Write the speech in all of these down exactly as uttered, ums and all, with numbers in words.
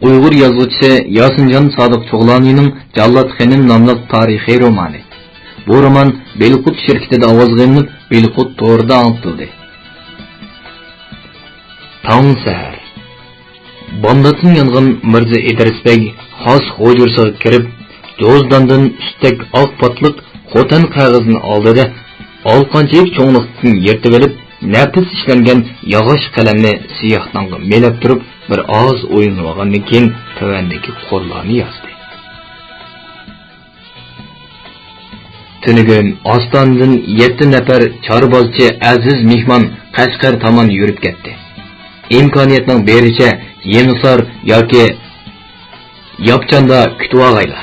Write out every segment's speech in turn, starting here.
ئۇيغۇر يازغۇچىسى ياسىنجان سادىق چوغلانىنىڭ جاللات خېنىم ناملىق تارىخىي رومانى. بۇ رومان بېلىققۇت شىركىتىدە ئاۋازغا ئېلىنىپ، بېلىققۇت تورىدا ئاڭلىتىلدى. تاڭ سەھەر. بامداتتىن يانغان مىرزا ئىدرىس بەگ خاس ھۇجرىسىغا كىرىپ، جوزداندىن ئۈستەك ئاق پاتلىق خوتەن قەغىزىنى ئالدى-دە، ئالىقانچىلىك چوڭلۇقتىن يىرتىۋېلىپ، نەپىس ئىشلەنگەن ياغاچ قەلەمنى سىياھ نانغا مىلەپ تۇرۇپ، بىر ئاز ئويلىنىۋالغاندىن كېيىن، تۆۋەندىكى قوللارنى يازدى. تۈنۈگۈن ئاستانىدىن يەتتە نەپەر چاربازچى ئەزىز مېھمان قەشقەر تامان يۈرۈپ كەتتى. ئىمكانىيەتنىڭ بېرىچە يېڭىسار ياكى ياپچاندا كۈتۈۋالغايلا.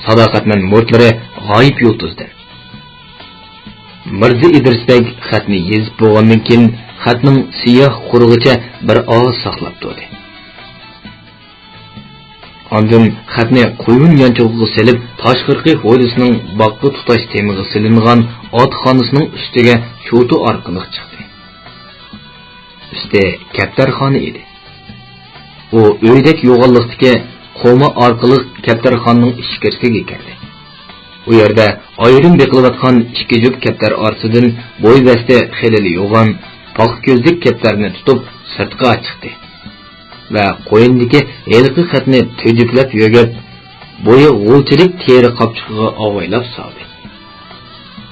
ساداقەتمەن مۇرىتلىرى غايىب يۇلتۇزدىن. مىرزا ئىدرىس بەگ خەتنى يېزىپ بولغاندىن كېيىن، خەتنىڭ سىياھ قۇرۇغىچە بىر ئاز ساقلاپ تۇردى. ئاندىن خەتنى قۇيۇن يانچۇقىغا سېلىپ، تاشقىرىقى ھويلىسىنىڭ باغقا تۇتاش تېمىغا سېلىنغان ئاتخانىسىنىڭ ئۈستىگە چوتى ئارقىلىق چىقتى. ئۈستى كەپتەرخانا ئىدى. ئۇ ئۆيدەك يوغانلىقتىكى قوما ئارقىلىق كەپتەرخانىنىڭ ئىچكىرىسىگە كىردى. ئۇ يەردە ئايرىم بېقىلىۋاتقان ئىككى جۈپ كەپتەر ئارىسىدىن بوي بەستى خېلىلا يوغان، پاختا كۆزلۈك كەپتەرنى تۇتۇپ سىرتقا چىقتى ۋە قوينىدىكى ھېلىقى خەتنى تۈجۈكلەپ يۆگەپ، بويى غۇلچىلىك تېرە قاپچۇقىغا ئاۋايلاپ سالدى.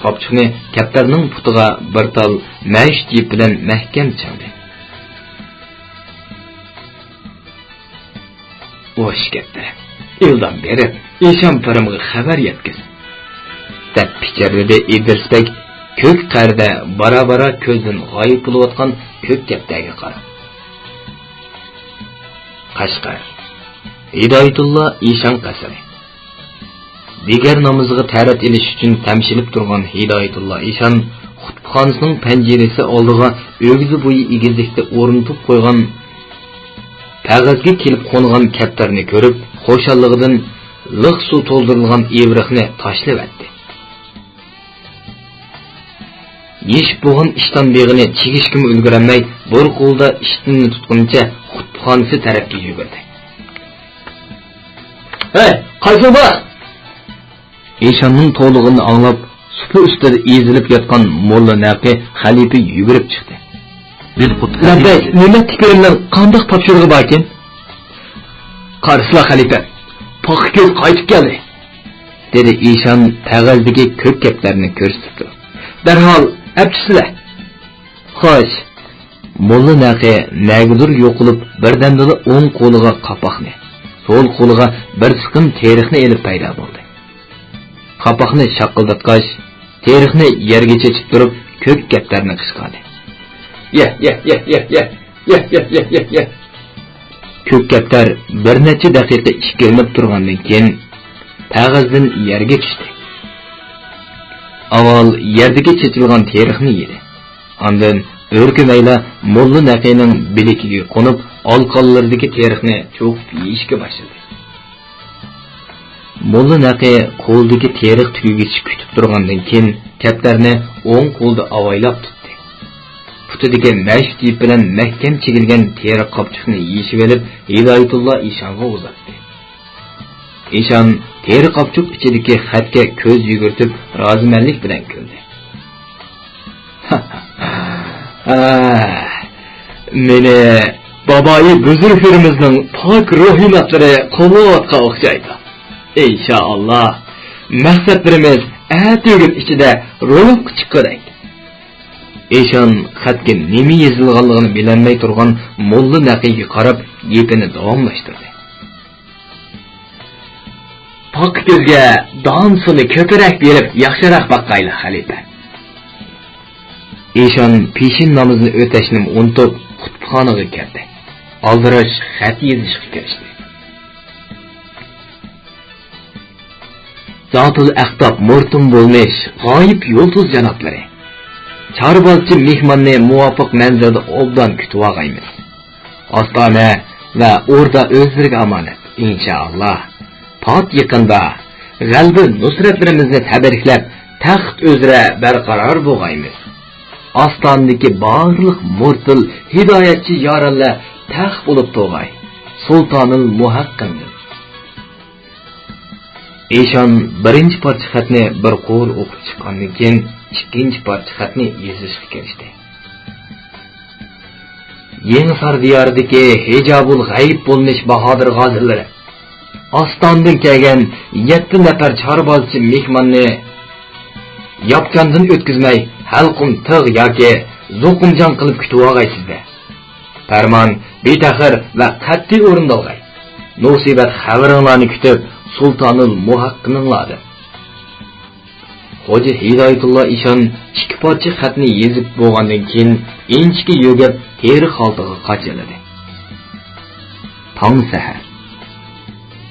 قاپچۇقنى كەپتەرنىڭ پۇتىغا بىر تال مەشۈت يىپ بىلەن مەھكەم چىڭدى. ئۇ ئىش كەتتى. ئىلدام بېرىپ، ئىشان پىرىمغا خەۋەر يەتكىز، دەپ پىچىرلىدى ئىدرىس بەگ كۆك قەردە بارا-بارا كۆزدىن غايىب بولۇۋاتقان كۆك كەپتەرگە قاراپ. قەشقەر. ھىدايىتۇللا ئىشان قەسرى. دىگەر نامىزىغا تەرەت ئېلىش ئۈچۈن تەمشىلىپ تۇرغان ھىدايىتۇللا ئىشان خۇتبىخانىسىنىڭ پەنجىرىسى ئالدىغا ئۆگزە بويى ئېگىزلىكتە ئورنىتىپ قويغان كاغەزگە كېلىپ قونغان كەپتەرنى كۆرۈپ، خۇشاللىقىدىن لىق سۇ تولدۇرۇلغان ئىۋرىقنى تاشلىۋەتتى. يېشىپ بولغان ئىشتان بېغىنى چىگىشكىمۇ ئۈلگۈرەلمەي، بىر قولىدا ئىشتىنىنى تۇتقىنىچە خۇتبىخانىسى تەرەپكە يۈگۈردى. ھەي، قايسىڭ بار؟ ئىشاننىڭ توۋلىغىنىنى ئاڭلاپ، سۇپا ئۈستىدە ئېزىلىپ ياتقان موللا نەقى خەلىپە يۈگۈرۈپ چىقتى. لەببەي، نېمەتلىكلىرىمنىڭ قانداق تاپشۇرۇقى باركىن؟ قارىسىلا خەلىپە، پاختا كۆز قايتىپ كەلدى، دېدى ئىشان كاغەزدىكى كۆك كەپتەرنى كۆرسىتىپ تۇرۇپ. دەرھال ئەپچىسىلە. خوش. موللا نەقى نەگىدۇر يوقىلىپ، بىردەمدىلا ئوڭ قولىغا قاپاقنى، سول قولىغا بىر سىقىم تېرىقنى ئېلىپ پەيدا بولدى. قاپاقنى شاققىلداتقاچ، تېرىقنى يەرگە چېچىپ تۇرۇپ، كۆك كەپتەرنى قىچقاردى. يە، يە، يە، يە، يە، يە، يە، يە، يە، يە، يە. كۆك كەپتەر بىر نەچچە دەقىقە ئىككىلىنىپ تۇرغاندىن كېيىن، كاغەزدىن يەرگە چۈشتى. ئاۋۋال يەردىكى چېچىلغان تېرىقنى يېدى. ئاندىن ئۆركۈمەيلا موللا نەقىنىڭ بىلىكىگە قونۇپ، ئالىقانلىرىدىكى تېرىقنى چوقۇپ يېيىشكە باشلىدى. موللا نەقى قولىدىكى تېرىق تۈگىگىچە كۈتۈپ تۇرغاندىن كېيىن، كەپتەرنى ئوڭ قولىدا ئاۋايلاپ تۇتتى. پۇتىدىكى مەشۈت يىپ بىلەن مەھكەم چىگىلگەن تېرىق قاپچۇقنى يېشىۋېلىپ، ھىدايەتۇللا ئىشانغا ئۇزاتتى. ئىشان تېرە قاپچۇق ئىچىدىكى خەتكە كۆز يۈگۈرتۈپ، رازىمەنلىك بىلەن كۈلدى. ھە، مېنى بايا بۈزرۈكلىرىمىزنىڭ پاك روھىناتلىرى قوللاۋاتقان ئوخشايدۇ. ئىنشائاللا، مەقسەتلىرىمىز ئەتىگۈن ئىچىدە روياپقا چىققۇدەك. ئىشان خەتكە نېمە يېزىلغانلىقىنى بىلەلمەي تۇرغان موللا نەقىگە قاراپ گېپىنى داۋاملاشتۇردى. پاختا كۆزگە دانىسىنى كۆپرەك بېرىپ، ياخشىراق باققايلى، خەلىپە. ئىشان پېشىن نامىزىنى ئۆتەشنىمۇ ئۇنتۇپ، خۇتبىخانىغا كىردى. ئالدىراش خەت يېزىشقا كىرىشتى. زاتۇل ئەقتاب مۇرتۇم بولمىش غايىب يۇلتۇز جانابلىرى! چاربازچى مېھماننى مۇۋاپىق مەنزىلدە ئوبدان كۈتۈۋالغايمىز. ئاستانە ۋە ئوردا ئۆزلىرىگە ئامانەت، ئىنشائاللا. پات يېقىندا غەلىبە نۇسرەتلىرىمىزنى تەبرىكلەپ، تەخت ئۈزرە بەرقارار بولغايمىز. ئاستانىدىكى بارلىق مۇرتىل ھىدايەتچى يارەنلەر پەخ بولۇپ تۇرغاي. سۇلتانۇل مۇھەققىقنى. ئىشان بىرىنچى پارچە خەتنى بىر قۇر ئوقۇپ چىققاندىن كېيىن، ئىككىنچى پارچە خەتنى يېزىشقا كىرىشتى. يېڭىسار دىيارىدىكى ھىجابۇل غەيىب بولمىش باھادىر غازىلىرى، ئاستانىدىن كەلگەن يەتتە نەپەر چاربازچى مېھماننى ياپچاندىن ئۆتكۈزمەي، ھەلقۇم تىغ ياكى زوقۇمجان قىلىپ كۈتۈۋالغايسىز-دە. پەرمان بىتەخىر ۋە قەتئىي ئورۇندالغاي. مۇسىبەت خەۋىرىڭلارنى كۈتۈپ، سۇلتانۇل مۇھەققىنىڭلاردىن. خوجا ھىدايەتۇللا ئىشان ئىككى پارچە خەتنى يېزىپ بولغاندىن كېيىن، ئىنچىكە يۆگەپ، تېرىق خالتىغا قاچىلىدى. تاڭ سەھەر.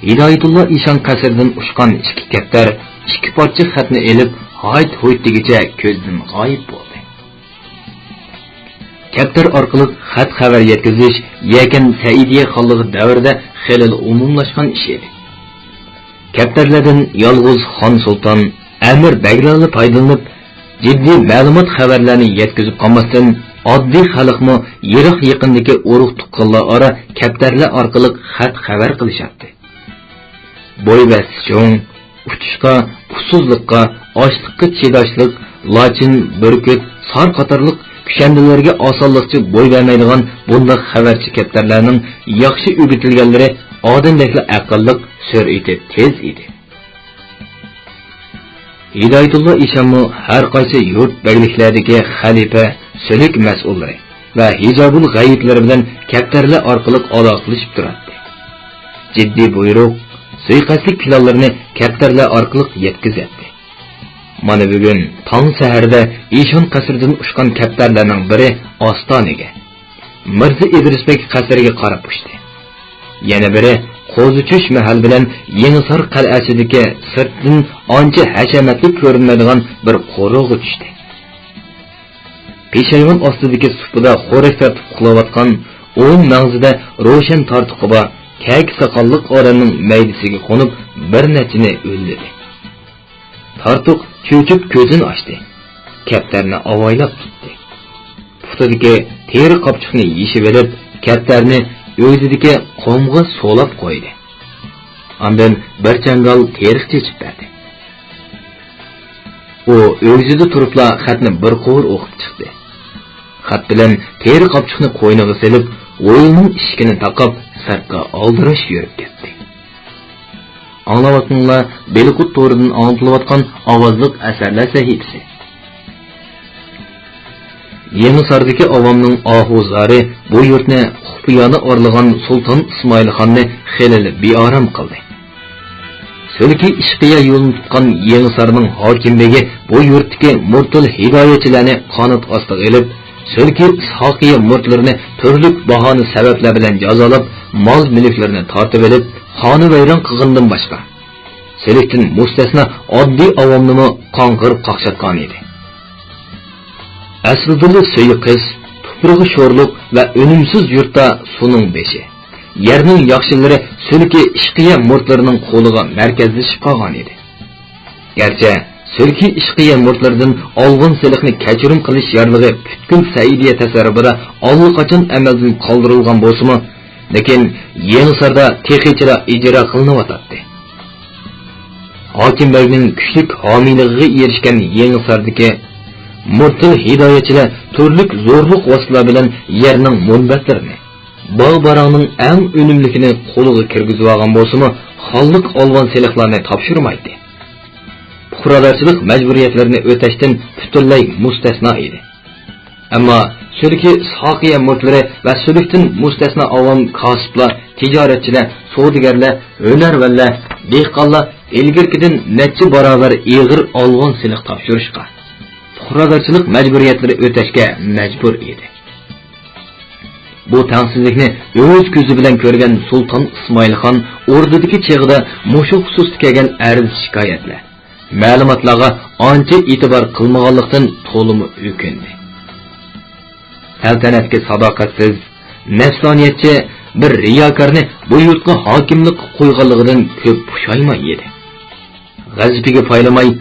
ھىدايەتۇللا ئىشان قەسرىدىن ئۇچقان ئىككى كەپتەر ئىككى پارچە خەتنى ئېلىپ، ھايت-ھۇيت دېگۈچە كۆزدىن غايىب بولدى. كەپتەر ئارقىلىق خەت-خەۋەر يەتكۈزۈش يەكەن سەئىدىيە خانلىقى دەۋرىدە خېلىلا ئومۇملاشقان ئىش ئىدى. كەپتەرلەردىن يالغۇز خان سۇلتان، ئەمىر بەگلەرلا پايدىلىنىپ، جىددىي مەلۇمات خەۋەرلەرنى يەتكۈزۈپ قالماستىن، ئاددىي خەلقمۇ يىراق-يېقىندىكى ئۇرۇق-تۇغقانلار ئارا كەپتەرلەر ئارقىلىق خەت-خەۋەر قىلىشاتتى. بوي ۋەسىتى چوڭ، ئۇچۇشقا، ئۇسسۇزلۇققا، ئاچلىققا چىداشلىق، لاچىن، بۈركۈت، سار قاتارلىق كۈشەندىلەرگە ئاسانلىقچە بوي بەرمەيدىغان بۇنداق خەۋەرچى كەپتەرلەرنىڭ ياخشى ئۆگىتىلگەنلىرى ئادەمدەكلا ئەقىللىق، سۈرئىتى تېز ئىدى. ھىدايەتۇللا ئىشانمۇ ھەر قايسى يۇرت بەگلىكلەردىكى خەلىپە، سۈلۈك مەسئۇللىرى ۋە ھىجابۇل غەيىبلىرى بىلەن كەپتەرلەر ئارقىلىق ئالاقىلىشىپ تۇراتتى. جىددىي بۇيرۇق، سۇيىقەستلىك پىلانلىرىنى كەپتەرلەر ئارقىلىق يەتكۈزەتتى. مانا بۈگۈن تاڭ سەھەردە ئىشان قەسرىدىن ئۇچقان كەپتەرلەرنىڭ بىرى ئاستانىگە، مىرزا ئىدرىس بەگ قەسرىگە قاراپ ئۇچتى. يەنە بىرى قوزا چۈش مەھەل بىلەن يېڭىسار قەلئەسىدىكى سىرتتىن ئانچە ھەشەمەتلىك كۆرۈنمەيدىغان بىر قورۇغا چۈشتى. پېشايۋان ئاستىدىكى سۇپىدا خورەك تارتىپ ئۇخلاۋاتقان، ئوڭ مەڭزىدە روشەن تارتۇقى بار، كەكە ساقاللىق ئادەمنىڭ مەيدىسىگە قونۇپ، بىر نەچچىنى ھۆللىدى. تارتۇق چۆچۈپ كۆزىنى ئاچتى. كەپتەرنى ئاۋايلاپ تۇتتى. پۇتىدىكى تېرە قاپچۇقنى يېشىۋېلىپ، كەپتەرنى ئۆگزىدىكى قۇمغا سولاپ قويدى. ئاندىن بىر چاڭگال تېرىق چېچىپ بەردى. ئۇ ئۆگزىدە تۇرۇپلا خەتنى بىر قۇر ئوقۇپ چىقتى. خەت بىلەن تېرە قاپچۇقنى قوينىغا سېلىپ، ھويلىنىڭ ئىشىكىنى تاقاپ، سىرتقا ئالدىراش يۈرۈپ كەتتى. ئاڭلاۋاتقىنىڭلار بېلىقۇت تورىدىن ئاڭلىتىلىۋاتقان ئاۋازلىق ئەسەرلەر سەھىپىسى. يېڭىساردىكى ئاۋامنىڭ ئاھۇ-زارى بۇ يۇرتنى خۇپىيانە ئارىلىغان سۇلتان ئىسمائىل خاننى خېلىلا بىئارام قىلدى. سۈلكى ئىشقىيە يولىنى تۇتقان يېڭىسارنىڭ ھاكىم بېگى بۇ يۇرتتىكى مۇرتىل ھىدايەتچىلەرنى قانات ئاستىغا ئېلىپ، سۈلكى ئىسھاقىيە مۇرتلىرىنى تۈرلۈك باھانە سەۋەبلەر بىلەن جازالاپ، مال-مۈلۈكلىرىنى تارتىۋېلىپ، خانىۋەيران قىلغىنىدىن باشقا، سۈلۈكتىن مۇستەسنا ئاددىي ئاۋامنىمۇ قاڭغىرىپ قاقشاتقان ئىدى. ئەسلىدىلا سۈيى قىس، تۇپرىقى شورلۇق ۋە ئۈنۈمسىز يۇرتتا سۇنىڭ بېشى، يەرنىڭ ياخشىلىرى سۈلكى ئىشقىيە مۇرتلىرىنىڭ قولىغا مەركەزلىشىپ قالغان ئىدى. گەرچە سۈلكى ئىشقىيە مۇرتلىرىدىن ئالغان سېلىقنى كەچۈرۈم قىلىش يارلىقى پۈتكۈل سەئىدىيە تەسەررۇپىدا ئاللىقاچان ئەمەلدىن قالدۇرۇلغان بولسىمۇ، لېكىن يېڭىساردا تېخىچىلا ئىجرا قىلىنىۋاتاتتى. ھاكىم بەگنىڭ كۈچلۈك ھامىيلىقىغا ئېرىشكەن يېڭىساردىكى مۇرتىل ھىدايەتچىلەر تۈرلۈك زورلۇق ۋاسىتىلەر بىلەن يەرنىڭ مۇنبەتلىرىنى، باغ-باراڭنىڭ ئەڭ ئۈنۈملۈكىنى قولىغا كىرگۈزۈۋالغان بولسىمۇ، خانلىق ئالۋان سېلىقلارنى تاپشۇرمايتتى. پۇقرادارچىلىق مەجبۇرىيەتلىرىنى ئۆتەشتىن پۈتۈنلەي مۇستەسنا ئىدى. ئەمما سۈلكى ئىسھاقىيە مۇرتلىرى ۋە سۈلۈكتىن مۇستەسنا ئاۋام، كاسىپلار، تىجارەتچىلەر، سودىگەرلەر، ھۈنەرۋەنلەر، دېھقانلار ئىلگىرىكىدىن نەچچە باراۋەر ئېغىر ئالۋان سېلىق تاپشۇرۇشقا، پۇقرادارچىلىق مەجبۇرىيەتلىرى ئۆتەشكە مەجبۇر ئىدى. بۇ تەڭسىزلىكنى ئۆز كۆزى بىلەن كۆرگەن سۇلتان ئىسمائىل خان ئوردىدىكى چېغىدا مۇشۇ خۇسۇستا كەلگەن ئەرز-شىكايەتلەر، مەلۇماتلارغا ئانچە ئېتىبار قىلمىغانلىقتىن تولىمۇ ئۆكۈندى. سەلتەنەتكە ساداقەتسىز، نەپسانىيەتچى بىر رىياكارنى بۇ يۇرتقا ھاكىملىققا قويغانلىقىدىن كۆپ پۇشايمان يېدى. غەزىپىگە پايلىماي،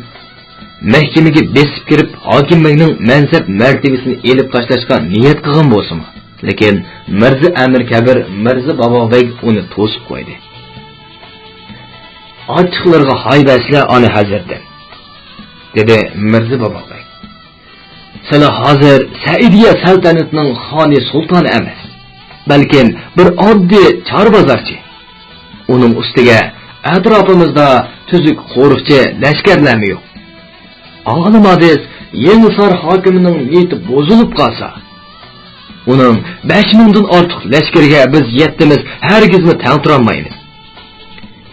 مەھكىمىگە بېسىپ كىرىپ، ھاكىم بەگنىڭ مەنسەپ مەرتىۋىسىنى ئېلىپ تاشلاشقا نىيەت قىلغان بولسىمۇ، لېكىن مىرزا ئەمىر كەبىر مىرزا باباغبەگ ئۇنى توسۇپ قويدى. «ئاچچىقلىرىغا ھاي بەرسىلە ئانا ھەزرىتىم»، دېدى مىرزا باباغبەگ. «سىلى ھازىر سەئىدىيە سەلتەنىتىنىڭ خانى سۇلتانى ئەمەس، بەلكىم بىر ئاددىي چارۋا بازارچى. ئۇنىڭ ئۈستىگە ئەتراپىمىزدا تۈزۈك قورۇقچى لەشكەرلەرمۇ يوق. ئالىم ھادىس يېڭىسار ھاكىمىنىڭ نىيىتى بۇزۇلۇپ قالسا، ئۇنىڭ بەش مىڭدىن ئارتۇق لەشكىرىگە بىز يەتتىمىز ھەرگىزمۇ تەڭ تۇرالمايمىز.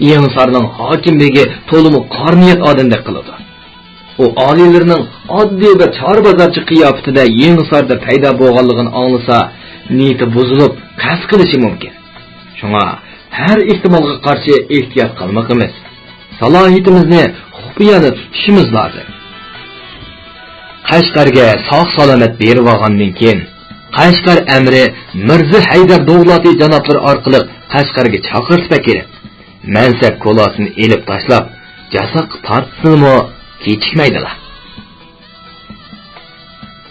يېڭىسارنىڭ ھاكىم بېگى تولىمۇ قارا نىيەت ئادەمدەك قىلىدۇ. ئۇ ئالىيلىرىنىڭ ئاددىي بىر چارۋا بازارچى قىياپىتىدە يېڭىساردا پەيدا بولغانلىقىنى ئاڭلىسا، نىيىتى بۇزۇلۇپ، قەست قىلىشى مۇمكىن. شۇڭا ھەر ئېھتىمالغا قارشى ئېھتىيات قىلمىقىمىز، سالاھىيىتىمىزنى خۇپىيانە تۇتۇشىمىز لازىم.» قەشقەرگە ساق-سالامەت بېرىۋالغاندىن كېيىن، قەشقەر ئەمىرى مىرزا ھەيدەر دوغلاتى جانابلىرى ئارقىلىق قەشقەرگە چاقىرتىپ ئەكىرىپ، مەنسەپ كولاسىنى ئېلىپ تاشلاپ، جاساققا تارتسىمۇ كېچىكمەيدىلا.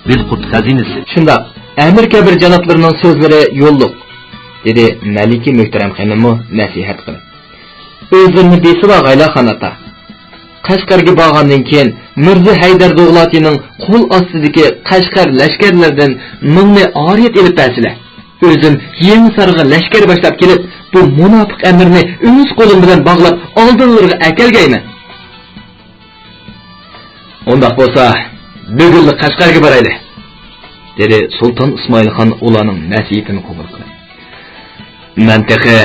بىلقۇرت خەزىنىسى. «شۇنداق، ئەمىر كەبىر جانابلىرىنىڭ سۆزلىرى يوللۇق»، دېدى مەلىكە مۆھتەرەم خېنىممۇ نەسىھەت قىلىپ. «ئۆزلىرىنى بېسىۋالغايلا، خان ئاتا. قەشقەرگە بارغاندىن كېيىن، مىرزا ھەيدەر دوغلاتىنىڭ قول ئاستىدىكى قەشقەر لەشكەرلىرىدىن مىڭنى ئارىيەت ئېلىپ بەرسىلە. ئۆزۈم يېڭىسارغا لەشكەر باشلاپ كېلىپ، بۇ مۇناپىق ئەمىرنى ئۆز قولۇم بىلەن باغلاپ، ئالدىڭلىرىغا ئەكەلگەيمەن.» «ئۇنداق بولسا، بۈگۈنلا قەشقەرگە بارايلى»، دېدى سۇلتان ئىسمائىل خان ئۇلارنىڭ نەسىھىتىنى قوبۇل قىلىپ. «مەن تېخى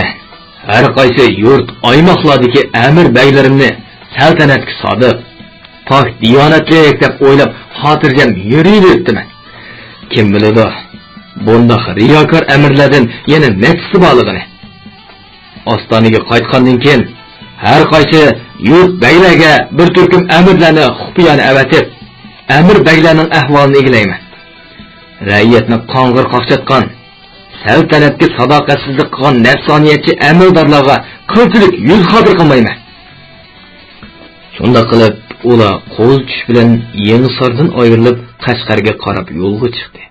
ھەر قايسى يۇرت، ئايماقلاردىكى ئەمىر بەگلىرىمنى سەلتەنەتكە سادىق، پاك، دىيانەتلىك دەپ ئويلاپ، خاتىرجەم يۈرۈۋېرىپتىمەن. كىم بىلىدۇ، بۇنداق رىياكار ئەمىرلەردىن يەنە نەچچىسى بارلىقىنى. ئاستانىگە قايتقاندىن كېيىن، ھەر قايسى يۇرت بەگلەرگە بىر تۈركۈم ئەمىرلەرنى خۇپىيانە ئەۋەتىپ، ئەمىر بەگلەرنىڭ ئەھۋالىنى ئىگىلەيمەن. رەئىيەتنى قاڭغىر قاقشاتقان، سەلتەنەتكە ساداقەتسىزلىك قىلغان نەپسانىيەتچى ئەمەلدارلارغا قىلچىلىك يۈز قادىر قىلمايمەن.» شۇنداق قىلىپ، ئۇلار قوزا چۈش بىلەن يېڭىساردىن ئايرىلىپ، قەشقەرگە قاراپ يولغا چىقتى.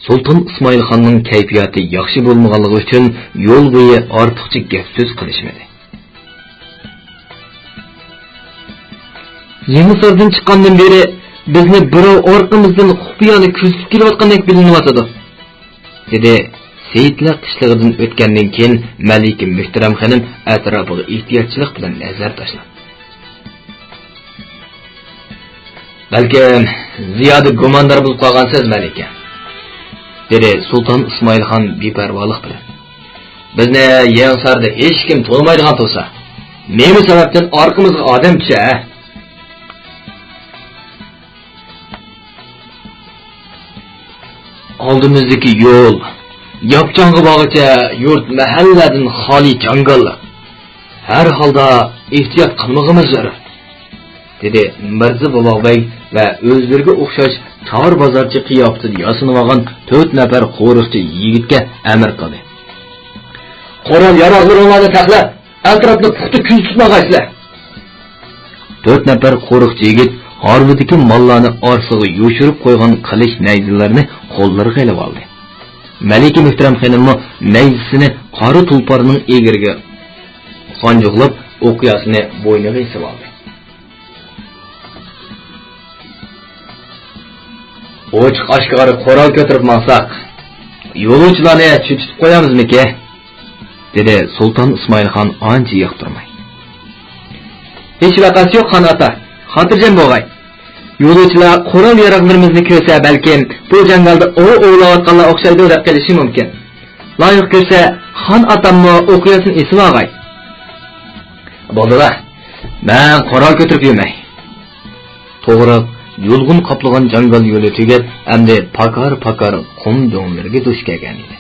سۇلتان ئىسمائىل خاننىڭ كەيپىياتى ياخشى بولمىغانلىقى ئۈچۈن يول بويى ئارتۇقچە گەپ-سۆز قىلىشمىدى. «يېڭىساردىن چىققاندىن بېرى بىزنى بىراۋ ئارقىمىزدىن خۇپىيانە كۆزىتىپ كېلىۋاتقاندەك بىلىنىۋاتىدۇ»، دېدى سېيىتلەر قىشلىقىدىن ئۆتكەندىن كېيىن مەلىكە مۆھتەرەم خېنىم ئەتراپىغا ئېھتىياتچىلىق بىلەن نەزەر تاشلاپ. «بەلكىم زىيادە گۇماندار بولۇپ قالغانسىز، مەلىكە»، دېدى سۇلتان ئىسمائىل خان بىپەرۋالىق بىلەن. «بىزنى يېڭىساردا ھېچكىم تونۇمايدىغان تۇرسا، نېمە سەۋەبتىن ئارقىمىزغا ئادەم چۈشە، ھە؟» ئالدىمىزدىكى يول، ياپچانغا بارغۇچە يۇرت مەھەللىلەردىن خالىي جاڭگاللىق. ھەر ھالدا ئېھتىيات قىلمىغىمىز زۆرۈر، دېدى مىرزا بوۋاغبەگ ۋە ئۆزلىرىگە ئوخشاش چار بازارچى قىياپىتىدە ياسىنىۋالغان تۆت نەپەر قورۇقچى يىگىتكە ئەمىر قىلدى. قورال ياراغلىرىڭلارنى ساقلاپ، ئەتراپنى پۇختا كۆزىتىپ ماڭغايسىلەر. تۆت نەپەر قورۇقچى يىگىت ھارۋىدىكى ماللارنى ئارىسىغا يوشۇرۇپ قويغان قىلىچ نەيزىلىرىنى قوللىرىغا ئېلىۋالدى. مەلىكە مۆھتەرەم خېنىممۇ نەيزىسىنى قارا تۇلپارنىڭ ئېگىرىگە قانجۇقلاپ، ئوقياسىنى بوينىغا ئېسىۋالدى. ئوچۇق ئاشكارا قورال كۆتۈرۈپ ماڭساق، يولۇچىلارنى چۆچۈتۈپ قويامىزمىكى؟ دېدى سۇلتان ئىسمائىل خان ئانچە ياقتۇرماي. ھېچ ۋەقەسى يوق، خان ئاتا، خاتىرجەم بولغاي. يولۇچىلار قورال ياراغلىرىمىزنى كۆرسە، بەلكىم بۇ جاڭگالدا ئوۋ ئوۋلاۋاتقانلار ئوخشايدۇ دەپ قېلىشى مۇمكىن. لايىق كۆرسە، خان ئاتاممۇ ئوقياسىنى ئېسىۋالغاي. بولدىلا، مەن قورال كۆتۈرۈپ يۈرمەي. توغراق يۇلغۇن قاپلىغان جاڭگال يولى تۈگەپ، ئەمدى پاكار-پاكار قۇم دۆڭلىرىگە دۇچ كەلگەن ئىدى.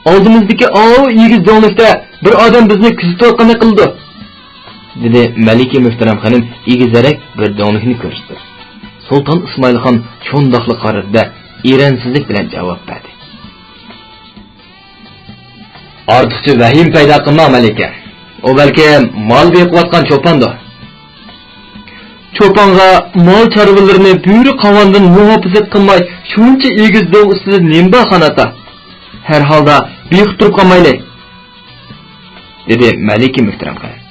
ئالدىمىزدىكى ئاۋۇ ئېگىز دۆڭلۈكتە بىر ئادەم بىزنى كۆزىتىۋاتقاندەك قىلىدۇ، دېدى مەلىكە مۆھتەرەم خېنىم ئېگىزرەك بىر دۆڭلۈكنى كۆرسىتىپ. سۇلتان ئىسمائىل خان شۇنداقلا قارىدى-دە، ئېرەنسىزلىك بىلەن جاۋاب بەردى. ئارتۇقچە ۋەھىمە پەيدا قىلماڭ، مەلىكە. ئۇ بەلكىم مال بېقىۋاتقان چوپاندۇ. چوپانغا مال چارۋىلىرىنى بۆرە قاۋاندىن مۇھاپىزەت قىلماي، شۇنچە ئېگىز دۆڭ ئۈستىدە نېمە بار، خان ئاتا؟ ھەر ھالدا بىخۇد تۇرۇپ قالمايلى، دېدى مەلىكە مۆھتەرەم خېنىم.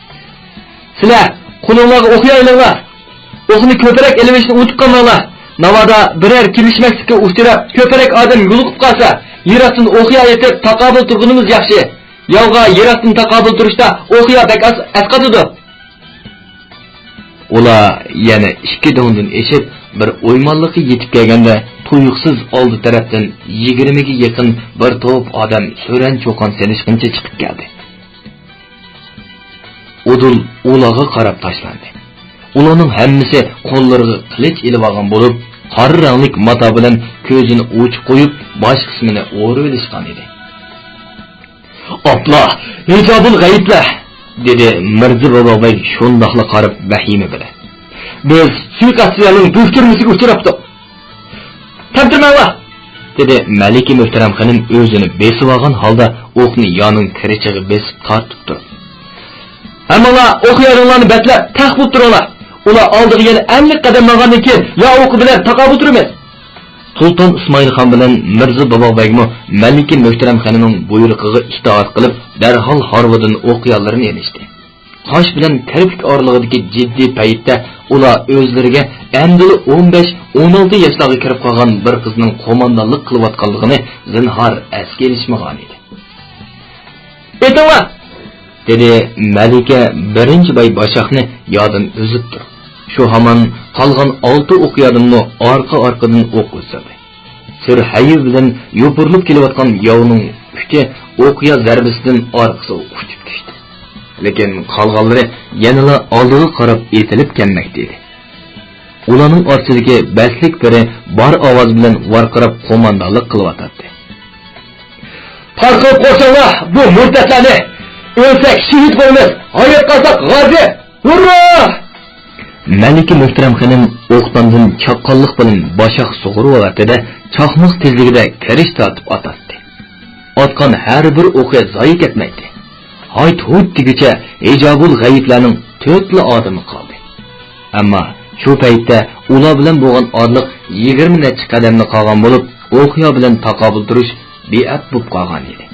سىلەر قولۇڭلارغا ئوق يايلىڭلار. ئوقنى كۆپرەك ئېلىۋېلىشنى ئۇنتۇپ قالماڭلار. ناۋادا بىرەر كېلىشمەسلىككە ئۇچراپ، كۆپرەك ئادەم يولۇقۇپ قالسا، يىراقتىن ئوق يايىتىپ تاقابىل تۇرغىنىمىز ياخشى. ياۋغا يىراقتىن تاقابىل تۇرۇشتا ئوق يا بەك ئاز ئەسقاتىدۇ. ئۇلار يەنە ئىككى دۆڭدىن ئېشىپ، بىر ئويمانلىققا يېتىپ كەلگەندە، تۇيۇقسىز ئالدى تەرەپتىن يىگىرمىگە يېقىن بىر توپ ئادەم سۆرەن چۇقان سېلىشقىنچە چىقىپ كەلدى. ئۇدۇل ئۇلارغا قاراپ تاشلاندى. ئۇلارنىڭ ھەممىسى قوللىرىغا قىلىچ ئېلىۋالغان بولۇپ، قارا رەڭلىك ماتا بىلەن كۆزىنى ئوچۇق قويۇپ، باش قىسمىنى ئورىۋېلىشقان ئىدى. «ئاپلا، ھىجابۇل غەيىبلەر!» دېدى مىرزا بابا بەگ شۇنداقلا قاراپ ۋەھىمە بىلەن. «بىز سۇيىقەستچىلەرنىڭ بۆكتۈرمىسىگە ئۇچراپتۇق.» «تەمتىرىمەڭلار!» دېدى مەلىكە مۆھتەرەم خېنىم ئۆزىنى بېسىۋالغان ھالدا ئوقنى يانىڭ كىرىچىگە بېسىپ تارتىپ تۇرۇپ. «ھەممىڭلار ئوق يايلىرىڭلارنى بەتلەپ تەق بولۇپ تۇرۇڭلار. ئۇلار ئالدىغا يەنە ئەللىك قەدەم ماڭغاندىن كېيىن يا ئوقى بىلەن تاقابىل تۇرىمىز.» سۇلتان ئىسمائىل خان بىلەن مىرزا بابا بەگمۇ مەلىكە مۆھتەرەم خېنىمنىڭ بۇيرۇقىغا ئىتائەت قىلىپ، دەرھال ھارۋىدىن ئوق ياللىرىنى ئېلىشتى. قاش بىلەن كىرپىك ئارىلىقىدىكى جىددىي پەيتتە ئۇلار ئۆزلىرىگە ئەمدىلا ئون بەش، ئون ئالتە ياشلارغا كىرىپ قالغان بىر قىزنىڭ قوماندانلىق قىلىۋاتقانلىقىنى زىنھار ئەسكە ئېلىشمىغانىدى. «ئېتىڭلار!» دېدى مەلىكە بىرىنچى باي باشاقنى يادىن ئۈزۈپ تۇرۇپ. شۇ ھامان قالغان ئالتە ئوقيادىنمۇ ئارقا-ئارقىدىن ئوق ئۇزدۇردى. سۈر ھەيۋە بىلەن يوپۇرۇلۇپ كېلىۋاتقان ياۋنىڭ ئۈچى ئوقيا زەربىسىدىن ئارقىسىغا ئۇچۇپ چۈشتى. لېكىن قالغانلىرى يەنىلا ئالدىغا قاراپ ئېتىلىپ كەلمەكتە ئىدى. ئۇلارنىڭ ئارىسىدىكى بەسلىك بىرى بار ئاۋاز بىلەن ۋارقىراپ قوماندانلىق قىلىۋاتاتتى. «تارقىلىپ قويساڭلار بۇ مۇرتەتلەرنى! ئۆلسەك شېھىت بولىمىز، ھايات قالساق غازى! ھۇررا!» مەلىكە مۆھتەرەم خېنىم ئوقداندىن چاققانلىق بىلەن باشاق سۇغۇرۇۋاتىدۇ، چاقماق تېزلىكىدە كىرىچ تارتىپ ئاتاتتى. ئاتقان ھەر بىر ئوقى زايە كەتمەيتتى. ھايت-ھۇيت دېگۈچە ھىجابۇل غەيىبلەرنىڭ تۆتلا ئادىمى قالدى. ئەمما شۇ پەيتتە ئۇلار بىلەن بولغان ئارىلىق يىگىرمە نەچچە قەدەملا قالغان بولۇپ، ئوقيا بىلەن تاقابىل تۇرۇش بىئەپ بولۇپ قالغان ئىدى.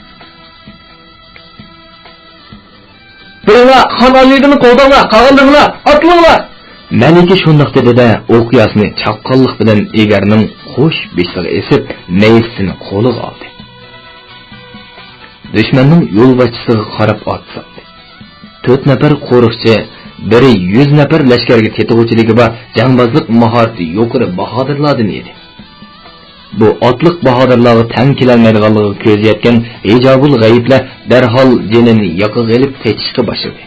«بىرىڭلار خان ئالىيلىرىنى قوغداڭلار، قالغانلىرىڭلار ئاتلىنىڭلار!» مەلىكە شۇنداق دېدى-دە، ئوقياسىنى چاققانلىق بىلەن ئېگەرنىڭ قوش بېشىغا ئېسىپ، نەيزىسىنى قولىغا ئالدى. دۈشمەننىڭ يولباشچىسىغا قاراپ ئات سالدى. تۆت نەپەر قورۇقچى، بىرى يۈز نەپەر لەشكەرگە تېتىغۇچىلىكى بار، جەڭبازلىق ماھارىتى يۇقىرى باھادىرلاردىن ئىدى. بۇ ئاتلىق باھادىرلارغا تەڭ كېلەلمەيدىغانلىقىغا كۆزى يەتكەن ھىجابۇل غەيىبلەر دەرھال جېنىنى ياقىغا ئېلىپ قېچىشقا باشلىدى.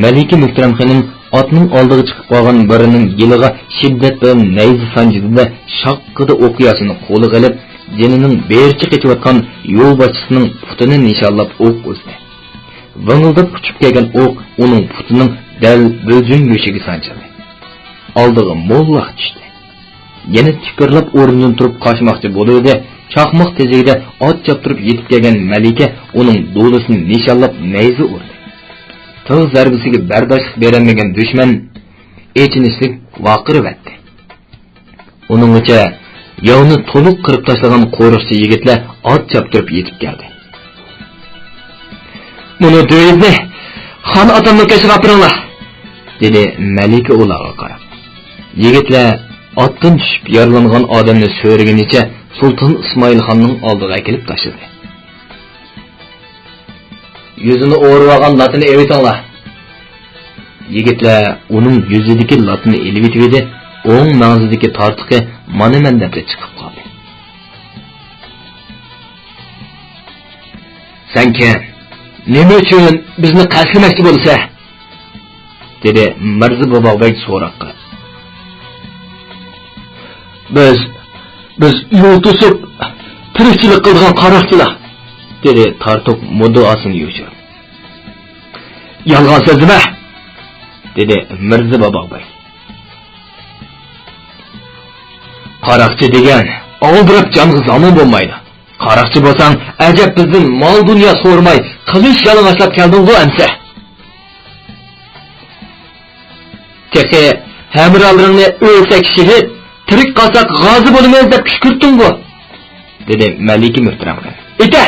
مەلىكە مۆھتەرەم خېنىم ئاتنىڭ ئالدىغا چىقىپ قالغان بىرىنىڭ يېلىغا شىددەت بىلەن نەيزە سانجىدى-دە، شاققىدە ئوقياسىنى قولىغا ئېلىپ، جېنىنىڭ بېرىچە قېچىۋاتقان يولباشچىسىنىڭ پۇتىنى نىشانلاپ ئوق ئۇزدى. ۋىڭىلداپ ئۇچۇپ كەلگەن ئوق ئۇنىڭ پۇتىنىڭ دەل بۆلجۈڭ گۆشىگە سانجىلدى. ئالدىغا موللاق چۈشتى. يەنە تىكىرلاپ ئورنىدىن تۇرۇپ قاچماقچى بولۇۋىدى، چاقماق تېزلىكىدە ئات چاپتۇرۇپ يېتىپ كەلگەن مەلىكە ئۇنىڭ دولىسىنى نىشانلاپ نەيزە ئۇردى. تىغ زەربىسىگە بەرداشلىق بېرەلمىگەن دۈشمەن ئېچىنىشلىق ۋارقىرىۋەتتى. ئۇنىڭغىچە ياۋنى تولۇق قىرىپ تاشلىغان قورۇقچى يىگىتلەر ئات چاپتۇرۇپ يېتىپ كەلدى. «مۇنۇ دۆۋىيىزنى خان ئاتامنىڭ قېشىغا ئاپىرىڭلار!» دېدى مەلىكە ئۇلارغا قاراپ. يىگىتلەر ئاتتىن چۈشۈپ يارىلانغان ئادەمنى سۆرىگىنىچە سۇلتان ئىسمائىل خاننىڭ ئالدىغا ئەكېلىپ تاشلىدى. «يۈزىنى ئورىۋالغان لاتىنى ئېلىۋېتىڭلار!» يىگىتلەر ئۇنىڭ يۈزىدىكى لاتىنى ئېلىۋېتىۋىدى، ئوڭ مەڭزىدىكى تارتۇقى مانا مەن دەپلا چىقىپ قالدى. «سەن كىم؟ نېمە ئۈچۈن بىزنى قەستلىمەكچى بولىسەن؟» دېدى مىرزا باباغبەگ سوراققا. «بىز، بىز يول توسۇپ، تىرىكچىلىك قىلىدىغان قاراقچىلار»، دېدى تارتۇق مۇددىئاسىنى يوشۇرۇپ. «يالغان سۆزلىمە!» دېدى مىرزا باباغبەگ. «قاراقچى دېگەن ئالدىراپ جانغا زامىن بولمايدۇ. قاراقچى بولساڭ، ئەجەب بىزدىن مال-دۇنيا سورىماي، قىلىچ يالىڭاچلاپ كەلدىڭغۇ ئەمسە؟» تېخى ھەمراھلىرىڭنى ئۆلسەك شېھىت، تىرىك قالساق غازى بولىمىز دەپ كۈشكۈرتتۈڭغۇ؟ دېدى مەلىكە مۆھتەرەم خېنىم. ئېيتە،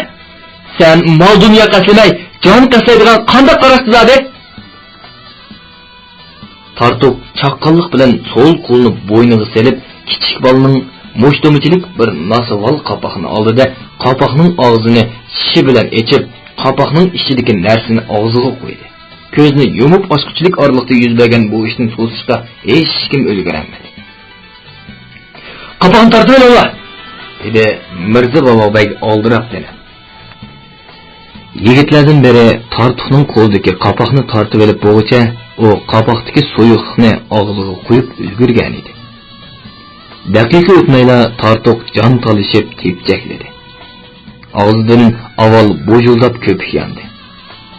سەن مال-دۇنيا قەستلىمەي، جان قەستلەيدىغان قانداق قاراشتا زادى؟ تارتۇق چاققانلىق بىلەن سول قولىنى بوينىغا سېلىپ، كىچىك بالىنىڭ مۇشتۇمىچىلىك بىر ناسۋال قاپاقنى ئالدى-دە، قاپاقنىڭ ئاغزىنى چىشى بىلەن ئېچىپ، قاپاقنىڭ ئىچىدىكى نەرسىنى ئاغزىغا قويدى. كۆزىنى يۇمۇپ ئاچقۇچىلىك ئارىلىقتا يۈز بەرگەن بۇ ئىشتىن توسۇشقا ھېچكىم ئۈلگۈرەلمىدى. «قاپاقنى تارتىۋېلىڭلار!» دېدى مىرزا بابا بەگ ئالدىراپ يەنە. يىگىتلەردىن بىرى تارتۇقنىڭ قولىدىكى قاپاقنى تارتىۋېلىپ بولغۇچە، ئۇ قاپاقتىكى سۇيۇقلۇقنى ئاغزىغا قۇيۇپ ئۈلگۈرگەنىدى. دەقىقە ئۆتمەيلا تارتۇق جان تالىشىپ تېپچەكلىدى. ئاغزىدىن ئاۋۋال بۇژۇلداپ كۆپۈك ياندى.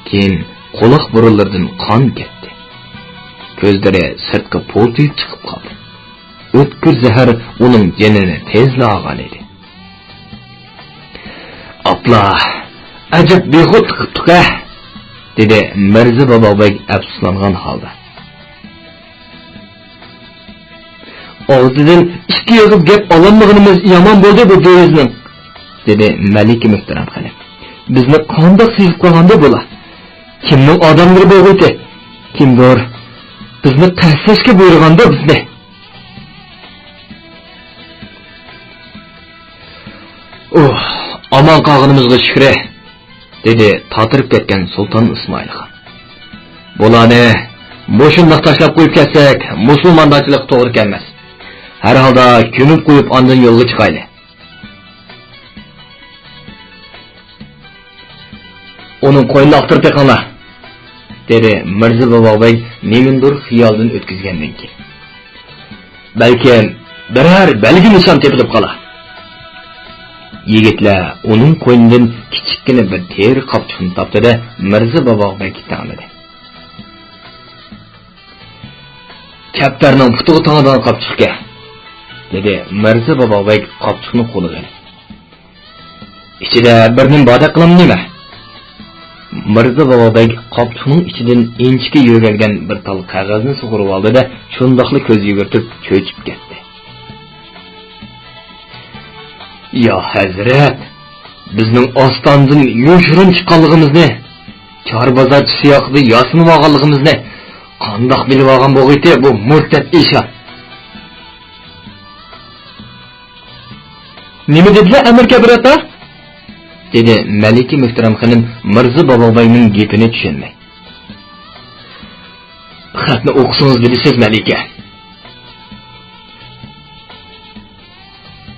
كېيىن قۇلاق بۇرۇنلىرىدىن قان كەتتى. كۆزلىرى سىرتقا پۇلتىيىپ چىقىپ قالدى. ئۆتكۈر زەھەر ئۇنىڭ جېنىنى تېزلا ئالغانىدى. «ئاپلا، ئەجەب بىخۇد قىپتۇق-ھە!» دېدى مىرزا بابا بەگ ئەپسۇسلانغان ھالدا. «ئاغزىدىن ئىككى ئېغىز گەپ ئالالمىغىنىمىز يامان بولدى بۇ دېۋىزنىڭ»، دېدى مەلىكە مۆھتەرەم خېنىم. «بىزنى قانداق سېزىپ قالغاندۇ بۇلار؟ كىمنىڭ ئادەملىرى بولغىيتى؟ كىمدۇر بىزنى قەستلەشكە بۇيرۇغاندۇ بىزنى؟» «ئۇھ، ئامان قالغىنىمىزغا شۈكرى!» دېدى تاتىرىپ كەتكەن سۇلتان ئىسمائىل خان. «بۇلارنى مۇشۇنداق تاشلاپ قويۇپ كەتسەك، مۇسۇلماندارچىلىققا توغرا كەلمەس. ھەر ھالدا كۆمۈپ قويۇپ، ئاندىن يولغا چىقايلى.» «ئۇنىڭ قوينىنى ئاختۇرۇپ بېقىڭلار»، دېدى مىرزا بابا بەگ نېمىندۇر خىيالدىن ئۆتكۈزگەندىن كېيىن. «بەلكىم بىرەر بەلگە نىشان تېپىلىپ قالار.» يىگىتلەر ئۇنىڭ قوينىدىن كىچىككىنە بىر تېرە قاپچۇقنى تاپتى-دە، مىرزا بابا بەگكە تەڭلىدى. «كەپتەرنىڭ پۇتىغا تاڭىدىغان قاپچۇقكەن»، دېدى مىرزا بابا بەگ قاپچۇقنى قولىغا ئېلىپ. «ئىچىدە بىر نېمە باردەك قىلامدۇ نېمە؟» مىرزا بابا بەگ قاپچۇقنىڭ ئىچىدىن ئىنچىكە يۆگەلگەن بىر تال قەغەزنى سۇغۇرۇۋالدى-دە، شۇنداقلا كۆز يۈگۈرتۈپ چۆچۈپ كەتتى. «يا ھەزرەت، بىزنىڭ ئاستانىدىن يوشۇرۇن چىققانلىقىمىزنى، چار بازارچى سىياقىدا ياسىنىۋالغانلىقىمىزنى قانداق بىلىۋالغان بولغىيتى بۇ مۇرتەت ئىشان؟» «نېمە دېدىلە ئەمىر كەبىر ئاتا؟» دېدى مەلىكە مۆھتەرەم خېنىم مىرزا بابا بەگنىڭ گېپىنى چۈشەنمەي. «خەتنى ئوقۇسىڭىز بىلىسىز، مەلىكە.»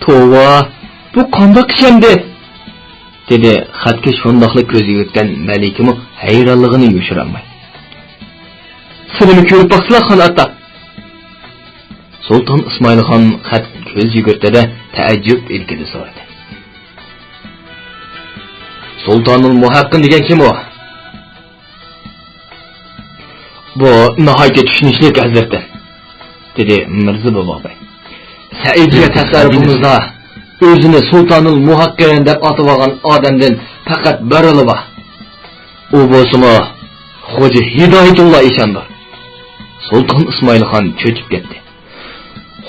«توۋا، بۇ قانداق ئىش ئەمدى؟» دېدى خەتكە شۇنداقلا كۆز يۈگۈرتكەن مەلىكىمۇ ھەيرانلىقىنى يوشۇرالماي. «سىلىمۇ كۆرۈپ باقسىلا، خان ئاتا.» سۇلتان ئىسمائىل خان خەتكە كۆز يۈگۈرتتى-دە، تەئەججۈپ ئىلكىدە سورىدى. «سۇلتانۇل مۇھەققىن دېگەن كىم ئۇ؟» «بۇ ناھايىتى چۈشىنىشلىك، ھەزرىتىم»، دېدى مىرزا بابا بەگ. «سەئىدىيە تەسەررۇپىمىزدا ئۆزىنى سۇلتانۇل مۇھەققىن دەپ ئاتىۋالغان ئادەمدىن پەقەت بىرىلا بار. ئۇ بولسىمۇ خوجا ھىدايەتۇللا ئىشاندۇر.» سۇلتان ئىسمائىل خان چۆچۈپ كەتتى.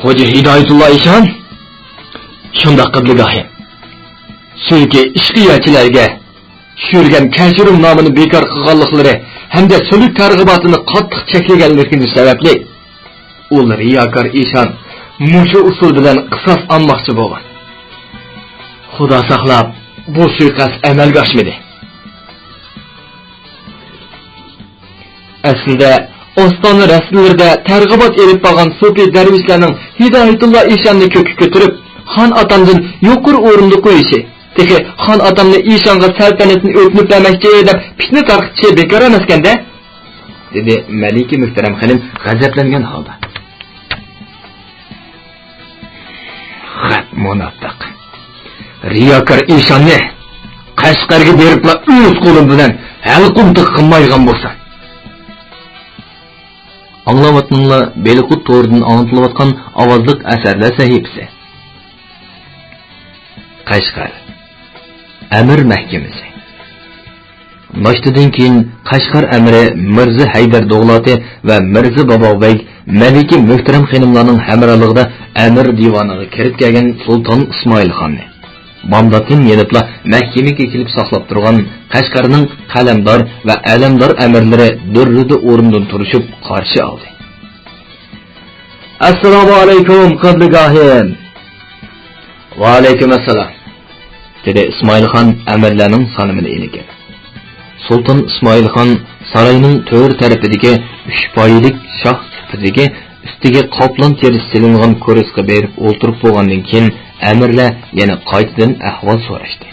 «خوجا ھىدايەتۇللا ئىشان؟» «شۇنداق، قىبلىگاھىم. سۈيىكى ئىشقىيەچىلەرگە چۈشۈرگەن كەچۈرۈمنامىنى بىكار قىلغانلىقلىرى ھەمدە سۈلۈك تەرغىباتىنى قاتتىق چەكلىگەنلىكىدىن سەۋەبلىك، ئۇ رىياكار ئىشان مۇشۇ ئۇسۇل بىلەن قىساس ئالماقچى بولغان. خۇدا ساقلاپ، بۇ سۇيىقەست ئەمەلگە ئاشمىدى.» ئەسلىدە ئاستانە رەسىملىرىدە تەرغىبات ئېلىپ بارغان سوپى دەرۋىشلەرنىڭ ھىدايەتۇللا ئىشاننى كۆككە كۆتۈرۈپ، خان ئاتامدىن يۇقىرى ئورۇندا قويۇشى، تېخى خان ئاتامنى ئىشانغا سەلتەنەتنى ئۆتۈنۈپ بەرمەكچى دەپ پىتنە تارقىتىشى بىكار ئەمەسكەن-دە، دېدى مەلىكە مۆھتەرەم خېنىم غەزەپلەنگەن ھالدا. خەت مۇناپىق، رىياكار ئىشاننى قەشقەرگە بېرىپلا ئۆز قولۇم بىلەن ھەلقۇمتۇق قىلمايدىغان بولسا. ئاڭلاۋاتقىنىڭلار بېلىققۇت تورىدىن ئاڭلىتىلىۋاتقان ئاۋازلىق ئەسەرلەر سەھىپىسى. قەشقەر ئەمىر مەھكىمىسى. ناشتىدىن كېيىن قەشقەر ئەمىرى مىرزا ھەيدەر دوغلاتى ۋە مىرزا بابا بەگ مەلىكە مۆھتەرەم خېنىملارنىڭ ھەمراھلىقىدا ئەمىر دىۋانىغا كىرىپ كەلگەن سۇلتان ئىسمائىل خاننى، بامداتتىن يېنىپلا مەھكىمىگە كېلىپ ساقلاپ تۇرغان قەشقەرنىڭ قەلەمدار ۋە ئەلەمدار ئەمىرلىرى دۈررىدە ئورنىدىن تۇرۇشۇپ قارشى ئالدى. ئەسسالامۇ ئەلەيكۇم، قىبلىگاھىم! ۋەئەلەيكۇم ئەسسالام، دېدى ئىسمائىل خان ئەمىرلەرنىڭ سالىمىنى ئېلىپ. سۇلتان ئىسمائىل خان ساراينىڭ تۆر تەرىپىدىكى ئۈچ پايىلىك شاھ سۇپىدىكى ئۈستىگە قاپلان تېرىسى سېلىنغان كورسىغا بېرىپ ئولتۇرۇپ بولغاندىن كېيىن، ئەمىرلەر يەنە قايتىدىن ئەھۋال سوراشتى.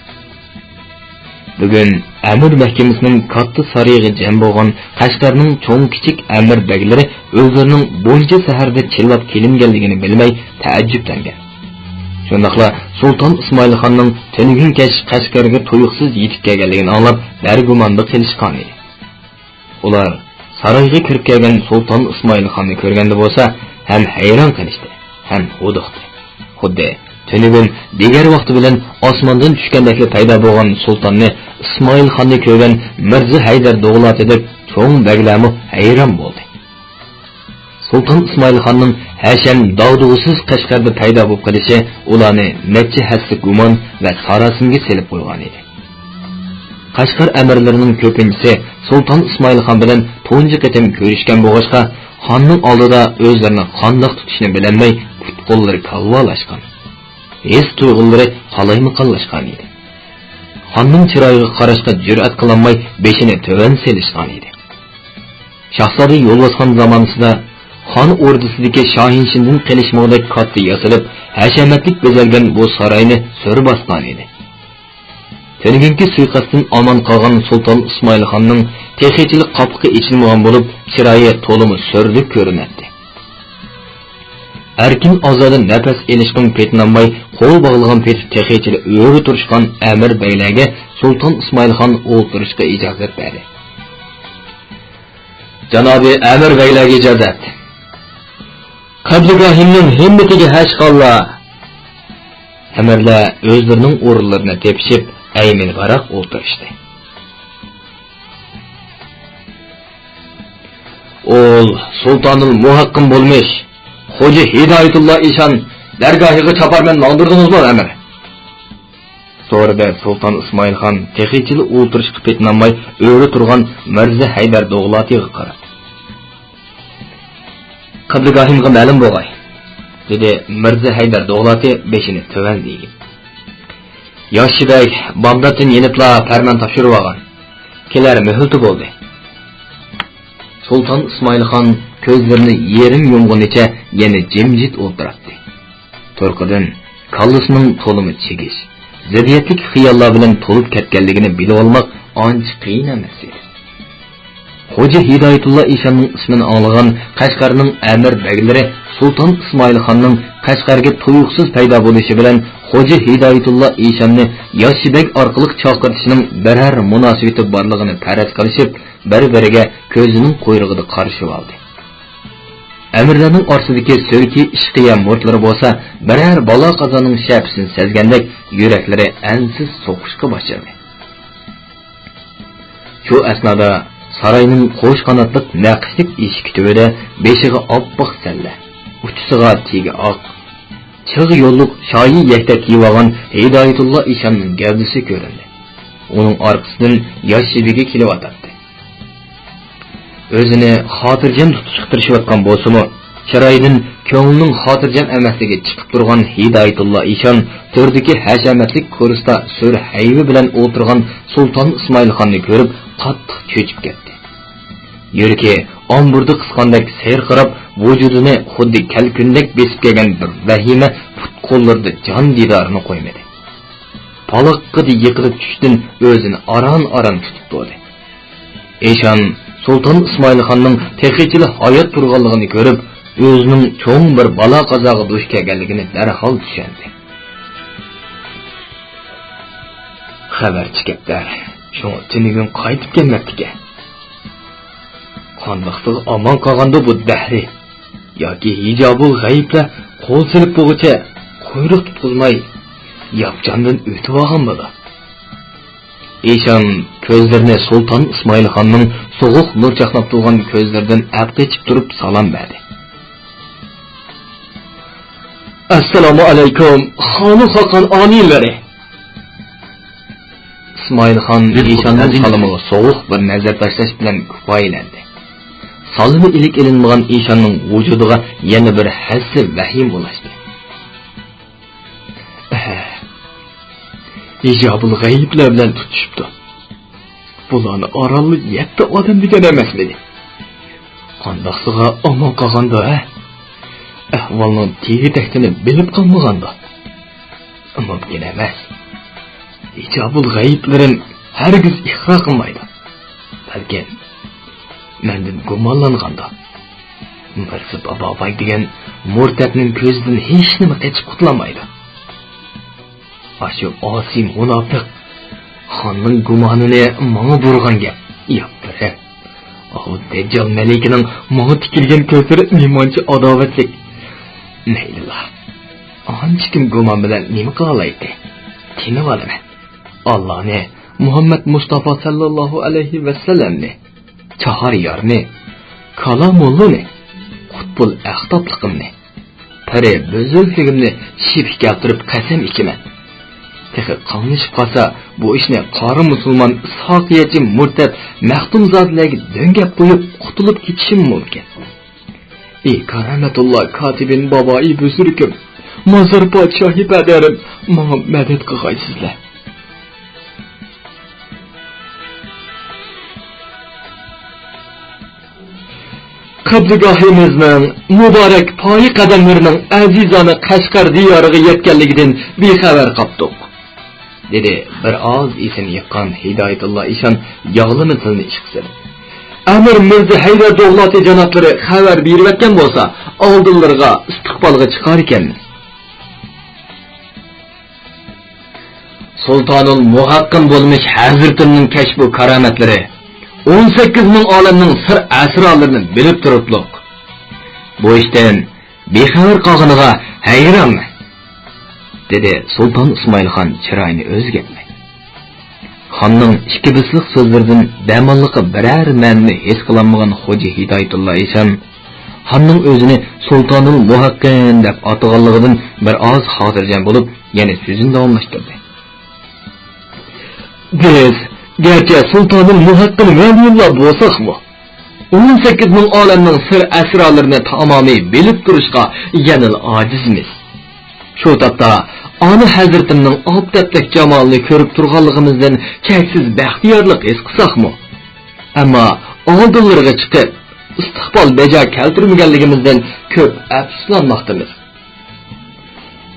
بۈگۈن ئەمىر مەھكىمىسىنىڭ كاتتا سارىيىغا جەم بولغان قەشقەرنىڭ چوڭ-كىچىك ئەمىر بەگلىرى ئۆزلىرىنىڭ بۇنچە سەھەردە چىللاپ كېلىنگەنلىكىنى بىلمەي تەئەججۈپلەنگەن. شۇنداقلا سۇلتان ئىسمائىل خاننىڭ تۈنۈگۈن كەچ قەشقەرگە تۇيۇقسىز يېتىپ كەلگەنلىكىنى ئاڭلاپ، دەرگۇماندا قېلىشقان ئىدى. ئۇلار سارايغا كىرىپ كەلگەن سۇلتان ئىسمائىل خاننى كۆرگەندە بولسا، ھەم ھەيران قېلىشتى، ھەم ھودۇقتى. خۇددى تۈنۈگۈن دىگەر ۋاقتى بىلەن ئاسماندىن چۈشكەندەكلا پەيدا بولغان سۇلتاننى، ئىسمائىل خاننى كۆرگەن مىرزا ھەيدەر دوغلاتى دەپ چوڭ بەگلەرمۇ ھەيران بولدى. سۇلتان ئىسمائىل خاننىڭ ھەشەم داغدۇغىسىز قەشقەردە پەيدا بولۇپ قېلىشى ئۇلارنى نەچچە ھەسسە گۇمان ۋە ساراسىمىگە سېلىپ قويغان ئىدى. قەشقەر ئەمىرلىرىنىڭ كۆپىنچىسى سۇلتان ئىسمائىل خان بىلەن تۇنجى قېتىم كۆرۈشكەن بولغاچقا، خاننىڭ ئالدىدا ئۆزلىرىنى قانداق تۇتۇشنى بىلەلمەي، پۇت-قوللىرى كالۋالاشقان، ھېس-تۇيغۇلىرى قالايمىقانلاشقان ئىدى. خاننىڭ چىرايىغا قاراشقا جۈرئەت قىلالماي، بېشىنى تۆۋەن سېلىشقان ئىدى. شاھزادە يول باسقان زامانىسىدا خان ئوردىسىدىكى شاھىنشىندىن قېلىشمىغۇدەك كاتتا ياسىلىپ، ھەشەمەتلىك بېزەلگەن بۇ ساراينى سۈر باسقان ئىدى. تۈنۈگۈنكى سۇيىقەستتىن ئامان قالغان سۇلتان ئىسمائىل خاننىڭ تېخىچىلا قاپىقى ئېچىلمىغان بولۇپ، چىرايى تولىمۇ سۈرلۈك كۆرۈنەتتى. ئەركىن-ئازادە نەپەس ئېلىشقىمۇ پېتىنالماي، قول باغلىغان پېتى تېخىچىلا ئۆرە تۇرۇشقان ئەمىر بەگلەرگە سۇلتان ئىسمائىل خان ئولتۇرۇشقا ئىجازەت بەردى. جانابىي ئەمىر بەگلەرگە ئىجازەت. قەبلىگاھىمنىڭ ھىممىتىگە ھەشقاللا! ئەمىرلەر ئۆزلىرىنىڭ ئورۇنلىرىنى تېپىشىپ، ئەيمىنى باراق ئولتۇرۇشتى. ئول سۇلتانۇل مۇھەققىم بولمىش خوجا ھىدايەتۇللا ئىشان دەرگاھىغا چاپارمەن ماڭدۇردىڭىزمۇ، ئەمىر؟ سورىدى سۇلتان ئىسمائىل خان تېخىچىلا ئولتۇرۇشقا پېتىنالماي ئۆرە تۇرغان مىرزا ھەيدەر دوغلاتىغا قاراپ. قىبلىگاھىمغا مەلۇم بولغاي، دېدى مىرزا ھەيدەر دوغلاتى بېشىنى تۆۋەن ئېگىپ. ياخشى بەگ بامداتتىن يېنىپلا پەرمان تاپشۇرۇۋالغان. كېلەر مۆھلىتى بولدى. سۇلتان ئىسمائىل خان كۆزلىرىنى يېرىم يۇمغىنىچە يەنە جىمجىت ئولتۇراتتى. تۇرقىدىن كاللىسىنىڭ تولىمۇ چىگىش، زىددىيەتلىك خىياللار بىلەن تولۇپ كەتكەنلىكىنى بىلىۋالماق ئانچە قىيىن ئەمەس ئىدى. خوجا ھىدايەتۇللا ئىشاننىڭ ئىسمىنى ئاڭلىغان قەشقەرنىڭ ئەمىر بەگلىرى سۇلتان ئىسمائىل خاننىڭ قەشقەرگە تۇيۇقسىز پەيدا بولۇشى بىلەن خوجا ھىدايەتۇللا ئىشاننى ياخشى بەگ ئارقىلىق چاقىرتىشنىڭ بىرەر مۇناسىۋىتى بارلىقىنى پەرەز قىلىشىپ، بىر-بىرىگە كۆزىنىڭ قۇيرۇقىدا قارىشىۋالدى. ئەمىرلەرنىڭ ئارىسىدىكى سۈركى ئىشقىيە مۇرتلىرى بولسا بىرەر بالا-قازانىڭ شەپىسىنى سەزگەندەك يۈرەكلىرى ئەنسىز سوقۇشقا باشلىدى. شۇ ئەسنادا ساراينىڭ قوش قاناتلىق نەقىشلىك ئىشىكى تۈۋىدە بېشىغا ئاپئاق سەللە، ئۇچىسىغا تېگى ئاق، چىغ يوللۇق شايى يەكتە كىيىۋالغان ھىدايەتۇللا ئىشاننىڭ گەۋدىسى كۆرۈندى. ئۇنىڭ ئارقىسىدىن ياش يىگىت كېلىۋاتاتتى. ئۆزىنى خاتىرجەم تۇتۇشقا تىرىشىۋاتقان بولسىمۇ، چىرايىدىن كۆڭلىنىڭ خاتىرجەم ئەمەسلىكى چىقىپ تۇرغان ھىدايەتۇللا ئىشان تۆردىكى ھەشەمەتلىك كورسىدا سۈر ھەيۋە بىلەن ئولتۇرغان سۇلتان ئىسمائىل خاننى كۆرۈپ قاتتىق چۆچۈپ كەتتى. يۈرىكى ئامبۇردا قىسقاندەك سىرقىراپ، ۋۇجۇدىنى خۇددى كەلكۈندەك بېسىپ كەلگەن بىر ۋەھىمە پۇت-قوللىرىدا جان دىدارىنى قويمىدى. پالاققىدە يىقىلىپ چۈشتىن ئۆزىنى ئاران-ئاران تۇتۇپ تۇردى. ئىشان سۇلتان ئىسمائىل خاننىڭ تېخىچىلا ھايات تۇرغانلىقىنى كۆرۈپ، ئۆزىنىڭ چوڭ بىر بالا-قازاغا دۇچ كەلگەنلىكىنى دەرھال چۈشەندى. خەۋەرچى كەپتەر، شۇڭا تۈنۈگۈن قايتىپ كەلمەپتىكەن. قانداقسىغا ئامان قالغاندۇ بۇ دەھرى؟ ياكى ھىجابۇل غەيىبلەر قول سېلىپ بولغۇچە قۇيرۇق تۇتقۇزماي، ياپچاندىن ئۆتۈۋالغان بولار. ئىشان كۆزلىرىنى سۇلتان ئىسمائىل خاننىڭ سوغۇق نۇر چاقناپ تۇرغان كۆزلىرىدىن ئەپ قېچىپ تۇرۇپ سالام بەردى. ئەسسالامۇ ئەلەيكۇم، خانۇ خاقان ئالىيلىرى! ئىسمائىل خان ئىشاننىڭ سالىمىغا سوغۇق بىر نەزەر تاشلاش بىلەن كۇپايىلەندى. سالىمى ئىلىك ئېلىنمىغان ئىشاننىڭ ۋۇجۇدىغا يەنە بىر ھەسسە ۋەھىمە ئولاشتى. ئەھە، ھىجابۇل غەيىبلەر بىلەن تۇتۇشۇپتۇ. بۇلارنى ئارانلا يەتتە ئادەم دېگەن ئەمەسمىدى؟ قانداقسىغا ئامان قالغاندۇ، ھە؟ ئەھۋالنىڭ تېگى-تەكتىنى بىلىپ قالمىغاندۇ؟ مۇمكىن ئەمەس. ھىجابۇل غەيىبلىرىم ھەرگىز ئىقرار قىلمايدۇ. بەلكىم، مەندىن گۇمانلانغاندۇ؟ مىرزا باباباي دېگەن مۇرتەتنىڭ كۆزىدىن ھېچنېمە قېچىپ قۇتۇلالمايدۇ. ئاشۇ ئاسىي مۇناپىق خاننىڭ گۇمانىنى ماڭا بۇرغان گەپ. ياپتۇرۇپ. ئاۋۇ دەججال مەلىكىنىڭ ماڭا تىكىلگەن كۆزلىرى نېمانچە ئاداۋەتلىك. مەيلىلا. ئانچىكىم گۇمان بىلەن نېمە قىلالايتتى؟ تىنىۋالىمەن. ئاللانى، مۇھەممەد مۇستافا ساللاللاھۇ ئەلەيھى ۋەسەللەمنى، چاھار يارنى، كالامۇللىنى، قۇتبۇل ئەختاپلىقىمنى، پىرى بۈزرۈكلۈكۈمنى شىپە كەلتۈرۈپ قەسەم ئىچىمەن. تېخى قاملىشىپ قالسا، بۇ ئىشنى قارا مۇسۇلمان ساقىيەتچى مۇرتەت مەختۇمزادىلەرگە دۆڭگەپ قويۇپ قۇتۇلۇپ كېتىشىم مۇمكىن. ئى كارامەتۇللا كاتىبىن بابائى بۈزرۈكۈم، مازار پادىشاھى پەدەرىم، ماڭا مەدەت قىلغايسىزلەر. قىبلىگاھىمىزنىڭ مۇبارەك پايى قەدەملىرىنىڭ ئەزىزانە قەشقەر دىيارىغا يەتكەنلىكىدىن بىخەۋەر قاپتۇق، دېدى بىر ئاز ئېسىنى يىغقان ھىدايەتۇللا ئىشان ياغلىما تىلىنى ئىشقا سېلىپ. ئەمىر مىرزا ھەيدەر دوغلاتى جانابلىرى خەۋەر بېرىۋەتكەن بولسا، ئالدىلىرىغا ئىستىقبالغا چىقاركەنمىز. سۇلتانۇل مۇھەققىن بولمىش ھەزرىتىمنىڭ كەشپۇ كارامەتلىرى، ئون سەككىز مىڭ ئالەمنىڭ سىر ئەسرارلىرىنى بىلىپ تۇرۇپلۇق، بۇ ئىشتىن بىخەۋەر قالغىنىغا ھەيرانمەن، دېدى سۇلتان ئىسمائىل خان چىرايىنى ئۆزگەرتمەي. خاننىڭ ئىككى بىسلىق سۆزلىرىدىن دەماللىققا بىرەر مەنىنى ھېس قىلالمىغان خوجا ھىدايەتۇللا ئىشان خاننىڭ ئۆزىنى سۇلتانۇل مۇھەققىن دەپ ئاتىغانلىقىدىن بىر ئاز خاتىرجەم بولۇپ، يەنە سۆزىنى داۋاملاشتۇردى. بىز گەرچە سۇلتانۇل مۇھەققىن ۋەلىيۇللا بولساقمۇ، ئون سەككىز مىڭ ئالەمنىڭ سىر ئەسرارلىرىنى تامامىي بىلىپ تۇرۇشقا يەنىلا ئاجىزمىز. شۇ تاپتا ئانا ھەزرىتىمنىڭ ئاپتەپتەك جامالىنى كۆرۈپ تۇرغانلىقىمىزدىن چەكسىز بەختىيارلىق ھېس قىلساقمۇ، ئەمما ئالدىلىرىغا چىقىپ، ئىستىقبال بەجا كەلتۈرمىگەنلىكىمىزدىن كۆپ ئەپسۇسلانماقتىمىز.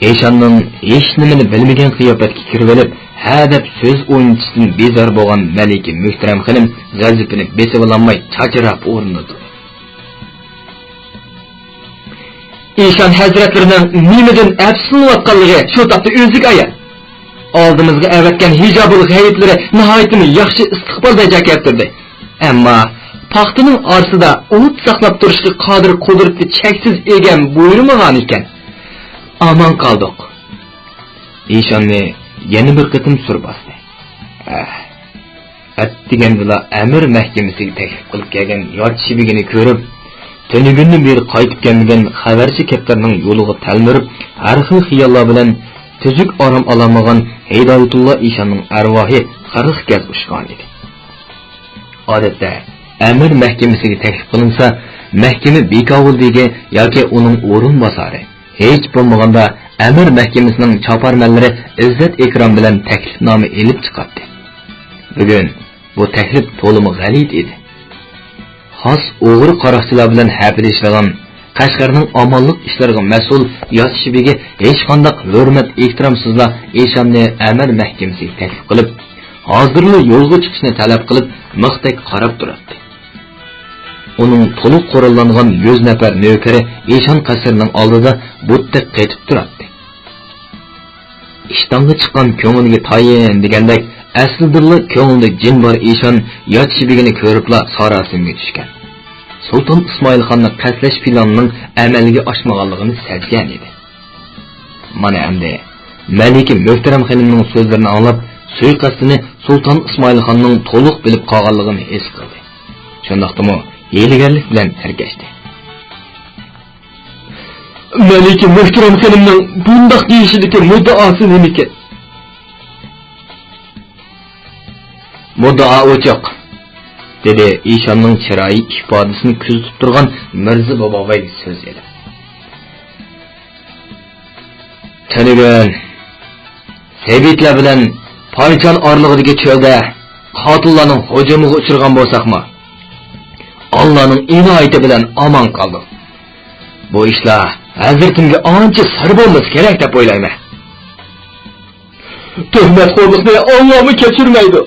ئىشاننىڭ ھېچنېمىنى بىلمىگەن قىياپەتكە كىرىۋېلىپ، ھە دەپ سۆز ئوينىتىشتىن بىزار بولغان مەلىكە مۆھتەرەم خېنىم غەزىپىنى بېسىۋالالماي چاچراپ ئورنىدىن تۇردى. ئىشان ھەزرەتلىرىنىڭ نېمىدىن ئەپسۇسلىنىۋاتقانلىقى شۇ تاپتا ئۆزىگە ئايان. ئالدىمىزغا ئەۋەتكەن ھىجابۇل غەيىبلىرى ناھايىتىمۇ ياخشى ئىستىقبال بەجا كەلتۈردى. ئەمما پاختىنىڭ ئارىسىدا ئوت ساقلاپ تۇرۇشقا قادىر قۇدرىتى چەكسىز ئىگەم بۇيرۇمىغانىكەن. ئامان قالدۇق. ئىشاننى يەنە بىر قېتىم سۈر باستى. ئەھ، ئەتىگەندىلا ئەمىر مەھكىمىسىگە تەكلىپ قىلىپ كەلگەن يات شىبىگىنى كۆرۈپ، تۈنۈگۈندىن بېرى قايتىپ كەلمىگەن خەۋەرچى كەپتەرنىڭ يولىغا تەلمۈرۈپ، ھەر خىل خىياللار بىلەن تۈزۈك ئارام ئالالمىغان ھىدايەتۇللا ئىشاننىڭ ئەرۋاھى قىرىق گەز ئۇچقانىدى. ئادەتتە، ئەمىر مەھكىمىسىگە تەكلىپ قىلىنسا، مەھكىمە بىكاۋۇلدىگى ياكى ئۇنىڭ ئورۇنباسارى، ھېچ بولمىغاندا ئەمىر مەھكىمىسىنىڭ چاپارمەنلىرى ئىززەت-ئىكرام بىلەن تەكلىپنامە ئېلىپ چىقاتتى. بۈگۈن بۇ تەكلىپ تولىمۇ غەلىتە ئىدى. خاس ئوغرى قاراقچىلار بىلەن ھەپىلىشىدىغان، قەشقەرنىڭ ئامانلىق ئىشلىرىغا مەسئۇل يات شىبىگى ھېچقانداق ھۆرمەت-ئېھتىرامسىزلا ئىشاننى ئەمىر مەھكىمىسىگە تەكلىپ قىلىپ، ھازىرلا يولغا چىقىشنى تەلەپ قىلىپ، مىختەك قاراپ تۇراتتى. ئۇنىڭ تولۇق قوراللانغان يۈز نەپەر نۆكىرى ئىشان قەسرىنىڭ ئالدىدا بۇتتەك قېتىپ تۇراتتى. ئىشتانغا چىققان كۆڭۈلگە تايىن دېگەندەك، ئەسلىدىنلا كۆڭلىدە جىن بار ئىشان يات شىبىگىنى كۆرۈپلا ساراسىمىگە چۈشكەن. سۇلتان ئىسمائىل خاننىڭ قەستلەش پىلانىنىڭ ئەمەلگە ئاشمىغانلىقىنى سەزگەن ئىدى. مانا ئەمدى مەلىكە مۆھتەرەم خېنىمنىڭ سۆزلىرىنى ئاڭلاپ، سۇيىقەستىنى سۇلتان ئىسمائىل خاننىڭ تولۇق بىلىپ قالغانلىقىنى ھېس قىلدى. شۇنداقتىمۇ ھىيلىگەرلىك بىلەن تىركەشتى. مەلىكە مۆھتەرەم خېنىمنىڭ بۇنداق دېيىشىدىكى مۇددىئاسى نېمىكەن؟ مۇددىئا ئوچۇق، دېدى ئىشاننىڭ چىرايى ئىپادىسىنى كۆزىتىپ تۇرغان مىرزا بابابەگ سۆز ئېلىپ. تۈنۈگۈن سېبىتلەر بىلەن پايچان ئارىلىقىدىكى چۆلدە قاتىللارنىڭ ھۇجۇمىغا ئۇچرىغان بولساقمۇ، ئاللانىڭ ئىنايىتى بىلەن ئامان قالدۇق. بۇ ئىشلار ھەزرىتىمگە ئانچە سىر بولمىسا كېرەك دەپ ئويلايمەن. تۆھمەتخورلۇقنى ئاللامۇ كەچۈرمەيدۇ،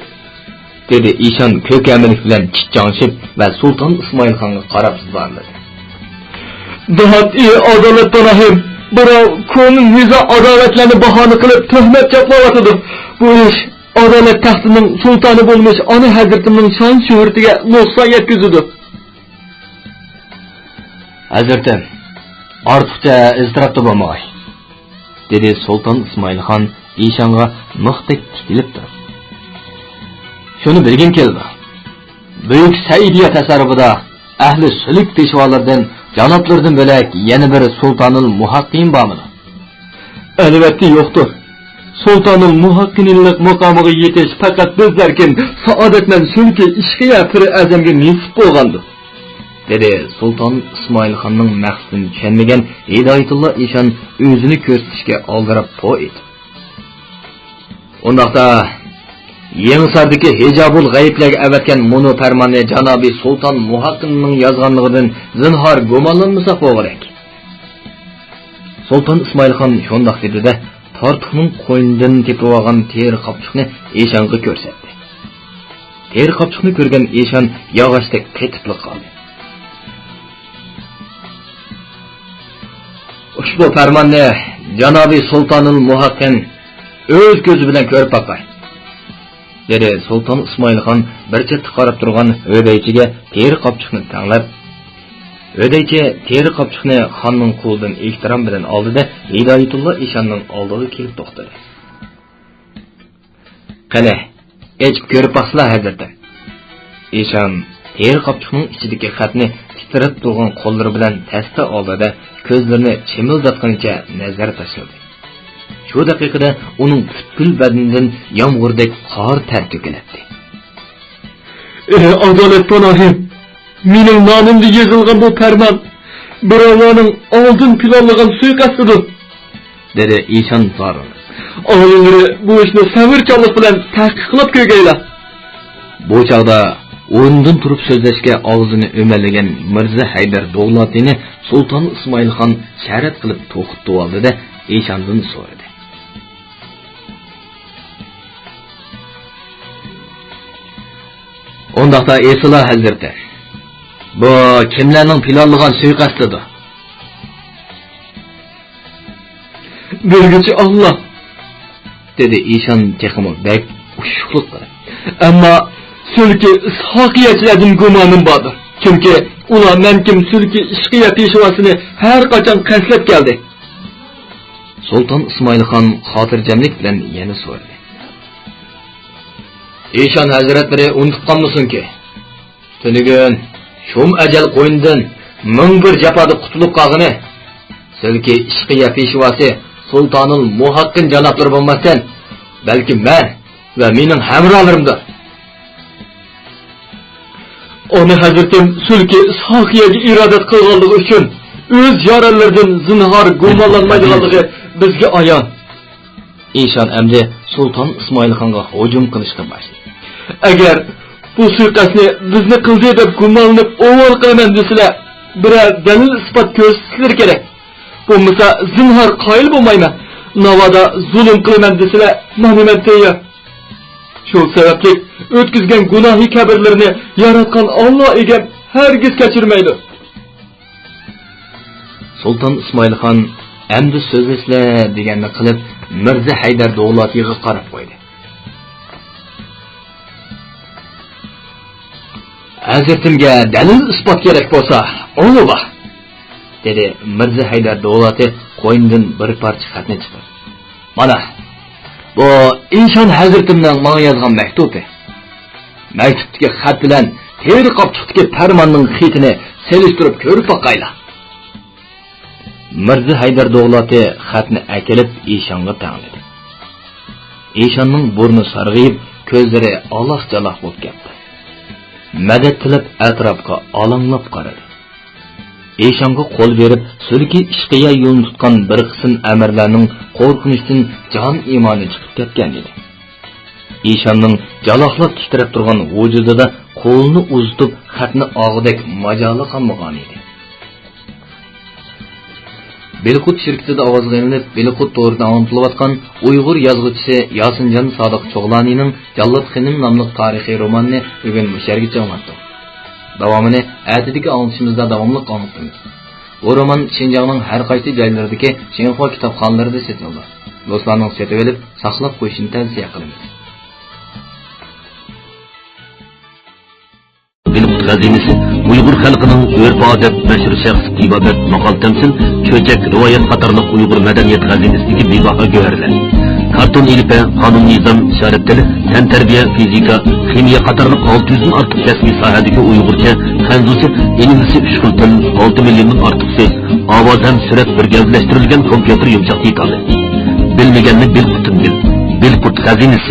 دېدى ئىشان كۆكەملىك بىلەن چىچاڭشىپ ۋە سۇلتان ئىسمائىلخانغا قاراپ زارلىدى. داھات ئى ئادالەت پاناھىم، بىراۋ كونا نىزا ئاداۋەتلەرنى باھانە قىلىپ تۆھمەت چاپلاۋاتىدۇ. بۇ ئىش ئادالەت تەختىنىڭ سۇلتانى بولمىش ئانا ھەزرىتىمنىڭ شان شۆھرىتىگە نۇقسان يەتكۈزىدۇ. ھەزرىتىم، ئارتۇقچە ئىزتىراپتا بولمىغاي، دېدى سۇلتان ئىسمائىلخان ئىشانغا مىختەك تىكىلىپ تۇرۇپ. شۇنى بىلگۈم كېلىدۇ. بۈيۈك سەئىدىيە تەسەررۇپىدا ئەھلى سۈلۈك پېشۋالىرىدىن، جانابلىرىدىن بۆلەك يەنە بىر سۇلتانۇل مۇھەققىن بارمىدۇ؟ ئەلۋەتتە يوقتۇر. سۇلتانۇل مۇھەققىنلىق مۇقامىغا يېتىش پەقەت بىزلەركىن سائادەتمەن سۈلكى ئىشقىيە پىرى ئەزەمگە نېسىپ بولغاندۇ، دېدى سۇلتان ئىسمائىلخاننىڭ مەقسىتىنى چۈشەنمىگەن ھىدايىتۇللا ئىشان ئۆزىنى كۆرسىتىشكە ئالدىراپ پو ئېتىپ. ئۇنداقتا، يېڭىساردىكى ھىجابۇل غەيىبلەرگە ئەۋەتكەن مۇنۇ پەرماننى جانابى سۇلتان مۇھەققىننىڭ يازغانلىقىدىن زىنھار گۇمانلانمىساق بولغۇدەك. سۇلتان ئىسمائىلخان شۇنداق دېدى-دە، پارتۇقنىڭ قوينىدىن تېپىۋالغان تېرە قاپچۇقنى ئىشانغا كۆرسەتتى. تېرە قاپچۇقنى كۆرگەن ئىشان ياغاچتەك قېتىپلا قالدى. ئۇشبۇ پەرماننى جانابى سۇلتانۇل مۇھەققىن ئۆز كۆزى بىلەن كۆرۈپ باقاي، دېدى سۇلتان ئىسمائىلخان بىر چەتتە قاراپ تۇرغان ھۆدەيچىگە تېرە قاپچۇقنى تەڭلەپ. ھۆدەيچى تېرە قاپچۇقنى خاننىڭ قولىدىن ئېھتىرام بىلەن ئالدى-دە، ھىدايىتۇللا ئىشاننىڭ ئالدىغا كېلىپ توختىدى. قېنى، ئېچىپ كۆرۈپ باقسىلا، ھەزرىتىم. ئىشان تېرە قاپچۇقنىڭ ئىچىدىكى خەتنى تىترەپ تۇرغان قوللىرى بىلەن تەستە ئالدى-دە، كۆزلىرىنى چىمىلداتقىنىچە نەزەر تاشلىدى. شۇ دەقىقىدە ئۇنىڭ پۈتكۈل بەدىنىدىن يامغۇردەك قار تەر تۆكۈلەتتى. ئى ئادالەت پاناھىم! مېنىڭ نامىمدا يېزىلغان بۇ پەرمان بىراۋلارنىڭ ئالدىن پىلانلىغان سۇيىقەستىدۇر، دېدى ئىشان زارلىنىپ. ئالىيلىرى بۇ ئىشنى سەۋرچانلىق بىلەن تەھقىق قىلىپ كۆرگەيلا. بۇ چاغدا ئورنىدىن تۇرۇپ سۆزلەشكە ئاغزىنى ئۆمەلىگەن مىرزا ھەيدەر دوغلاتىنى سۇلتان ئىسمائىلخان شەرەت قىلىپ توختىتىۋالدى-دە، ئىشاندىن سورىدى. ئۇنداقتا ئېيتسىلا، ھەزرىتى، بۇ كىملەرنىڭ پىلانلىغان سۇيىقەستىدۇ؟ بىلگۈچى ئاللا، دېدى ئىشان تېخىمۇ بەك ئۇششۇقلۇق بىلەن. ئەمما سۈلكى ئىسھاقىيەچىلەردىن گۇمانىم باردۇر. چۈنكى ئۇلار مەن كىم سۈلكى ئىشقىيە پېشۋاسىنى ھەر قاچان قەستلەپ كەلدى. سۇلتان ئىسمائىلخان خاتىرجەملىك بىلەن يەنە سورىدى. ئىشان ھەزرەتلىرى ئۇنتۇپ قالمىسۇنكى، تۈنۈگۈن شۇم ئەجەل قوينىدىن مىڭ بىر جاپادا قۇتۇلۇپ قالغىنى سىلكى ئىشقىيە پېشۋاسى سۇلتانۇل مۇھەققىن جانابلىرى بولماستىن، بەلكى مەن ۋە مېنىڭ ھەمراھلىرىمدۇر. ئانا ھەزرىتىم سۈلكى ئىسھاقىيەگە ئىرادەت قىلغانلىقى ئۈچۈن ئۆز يارەنلىرىدىن زىنھار گۇمانلانمايدىغانلىقى بىزگە ئايان. ئىشان ئەمدى سۇلتان ئىسمائىلخانغا ھۇجۇم قىلىشقا باشلىدى. ئەگەر بۇ سۇيىقەستنى بىزنى قىلدى دەپ گۇمانلىنىپ ئوۋال قىلىمەن دېسىلە، بىرەر دەلىل ئىسپات كۆرسىتىشلىرى كېرەك. بولمىسا زىنھار قايىل بولمايمەن. ناۋادا زۇلۇم قىلىمەن دېسىلە، مانا مەن تەييار. شۇ سەۋەبلىك ئۆتكۈزگەن گۇناھى كەبىرلىرىنى ياراتقان ئاللا ئىگەم ھەرگىز كەچۈرمەيدۇ. سۇلتان ئىسمائىلخان ئەمدى سۆزلەشلە دېگەننى قىلىپ، مىرزا ھەيدەر دوغلاتىغا قاراپ قويدى. ھەزرىتىمگە دەلىل ئىسپات كېرەك بولسا، ئوڭى بار، دېدى مىرزا ھەيدەر دوغلاتى قوينىدىن بىر پارچە خەتنى چىقىرىپ. مانا، بۇ ئىشان ھەزرىتىمنىڭ ماڭا يازغان مەكتۇپى. مەكتۇپتىكى خەت بىلەن تېرە قاپچۇقتىكى پەرماننىڭ خېتىنى سېلىشتۇرۇپ كۆرۈپ باقايلا. مىرزا ھەيدەر دوغلاتى خەتنى ئەكېلىپ ئىشانغا تەڭلىدى. ئىشاننىڭ بۇرنى سارغىيىپ، كۆزلىرى ئالاھ-جالاھ بولۇپ كەتتى. مەدەت تىلەپ ئەتراپقا ئالاڭلاپ قارىدى. ئىشانغا قول بېرىپ، سۈلكى ئىشقىيە يولىنى تۇتقان بىر قىسىم ئەمىرلەرنىڭ قورقۇنچتىن جان-ئىمانى چىقىپ كەتكەن ئىدى. ئىشاننىڭ جالاقلاپ تىترەپ تۇرغان ۋۇجۇدىدا قولىنى ئۇزىتىپ خەتنى ئالغۇدەك ماجالى قالمىغان ئىدى. بىلقۇت شىركىتىدە ئاۋازغا ئېلىنىپ، بىلقۇت تورىدا ئاڭلىتىلىۋاتقان ئۇيغۇر يازغۇچىسى ياسىنجان سادىق چوغلانىنىڭ جاللات خېنىم ناملىق تارىخىي رومانىنى بۈگۈن مۇشۇ يەرگىچە ئاڭلاتتۇق. داۋامىنى ئەتىدىكى ئاڭلىتىشىمىزدا داۋاملىق ئاڭلىتىمىز. بۇ رومان شىنجاڭنىڭ ھەر قايسى جايلىرىدىكى شىنخۇا كىتابخانىلىرىدا سېتىلىدۇ. دوستلارنىڭ سېتىۋېلىپ ساقلاپ قويۇشىنى تەۋسىيە قىلىمىز. بىلقۇت خەزىنىسى ئۇيغۇر خەلقىنىڭ ئۆرپ-ئادەت، مەشھۇر شەخس، تېبابەت، ماقال-تەمسىل، چۆچەك، رىۋايەت قاتارلىق ئۇيغۇر مەدەنىيەت خەزىنىسىدىكى بىباھا گۆھەرلەر. كارتون ئېلىپبە، قانۇن-نىزام، ئىشارەت تىلى، تەنتەربىيە، فىزىكا، خىمىيە قاتارلىق ئالتە يۈزدىن ئارتۇق كەسپىي ساھەدىكى ئۇيغۇرچە، خەنزۇچە، ئىنگلىزچە ئۈچ خىل تىل، ئالتە مىليوندىن ئارتۇق سۆز، ئاۋاز ھەم سۈرەت بىر گەۋدىلەشتۈرۈلگەن كومپيۇتېر يۇمشاق دېتالى. بىلمىگەننى بىلقۇتتىن بىل. بىلقۇت خەزىنىسى.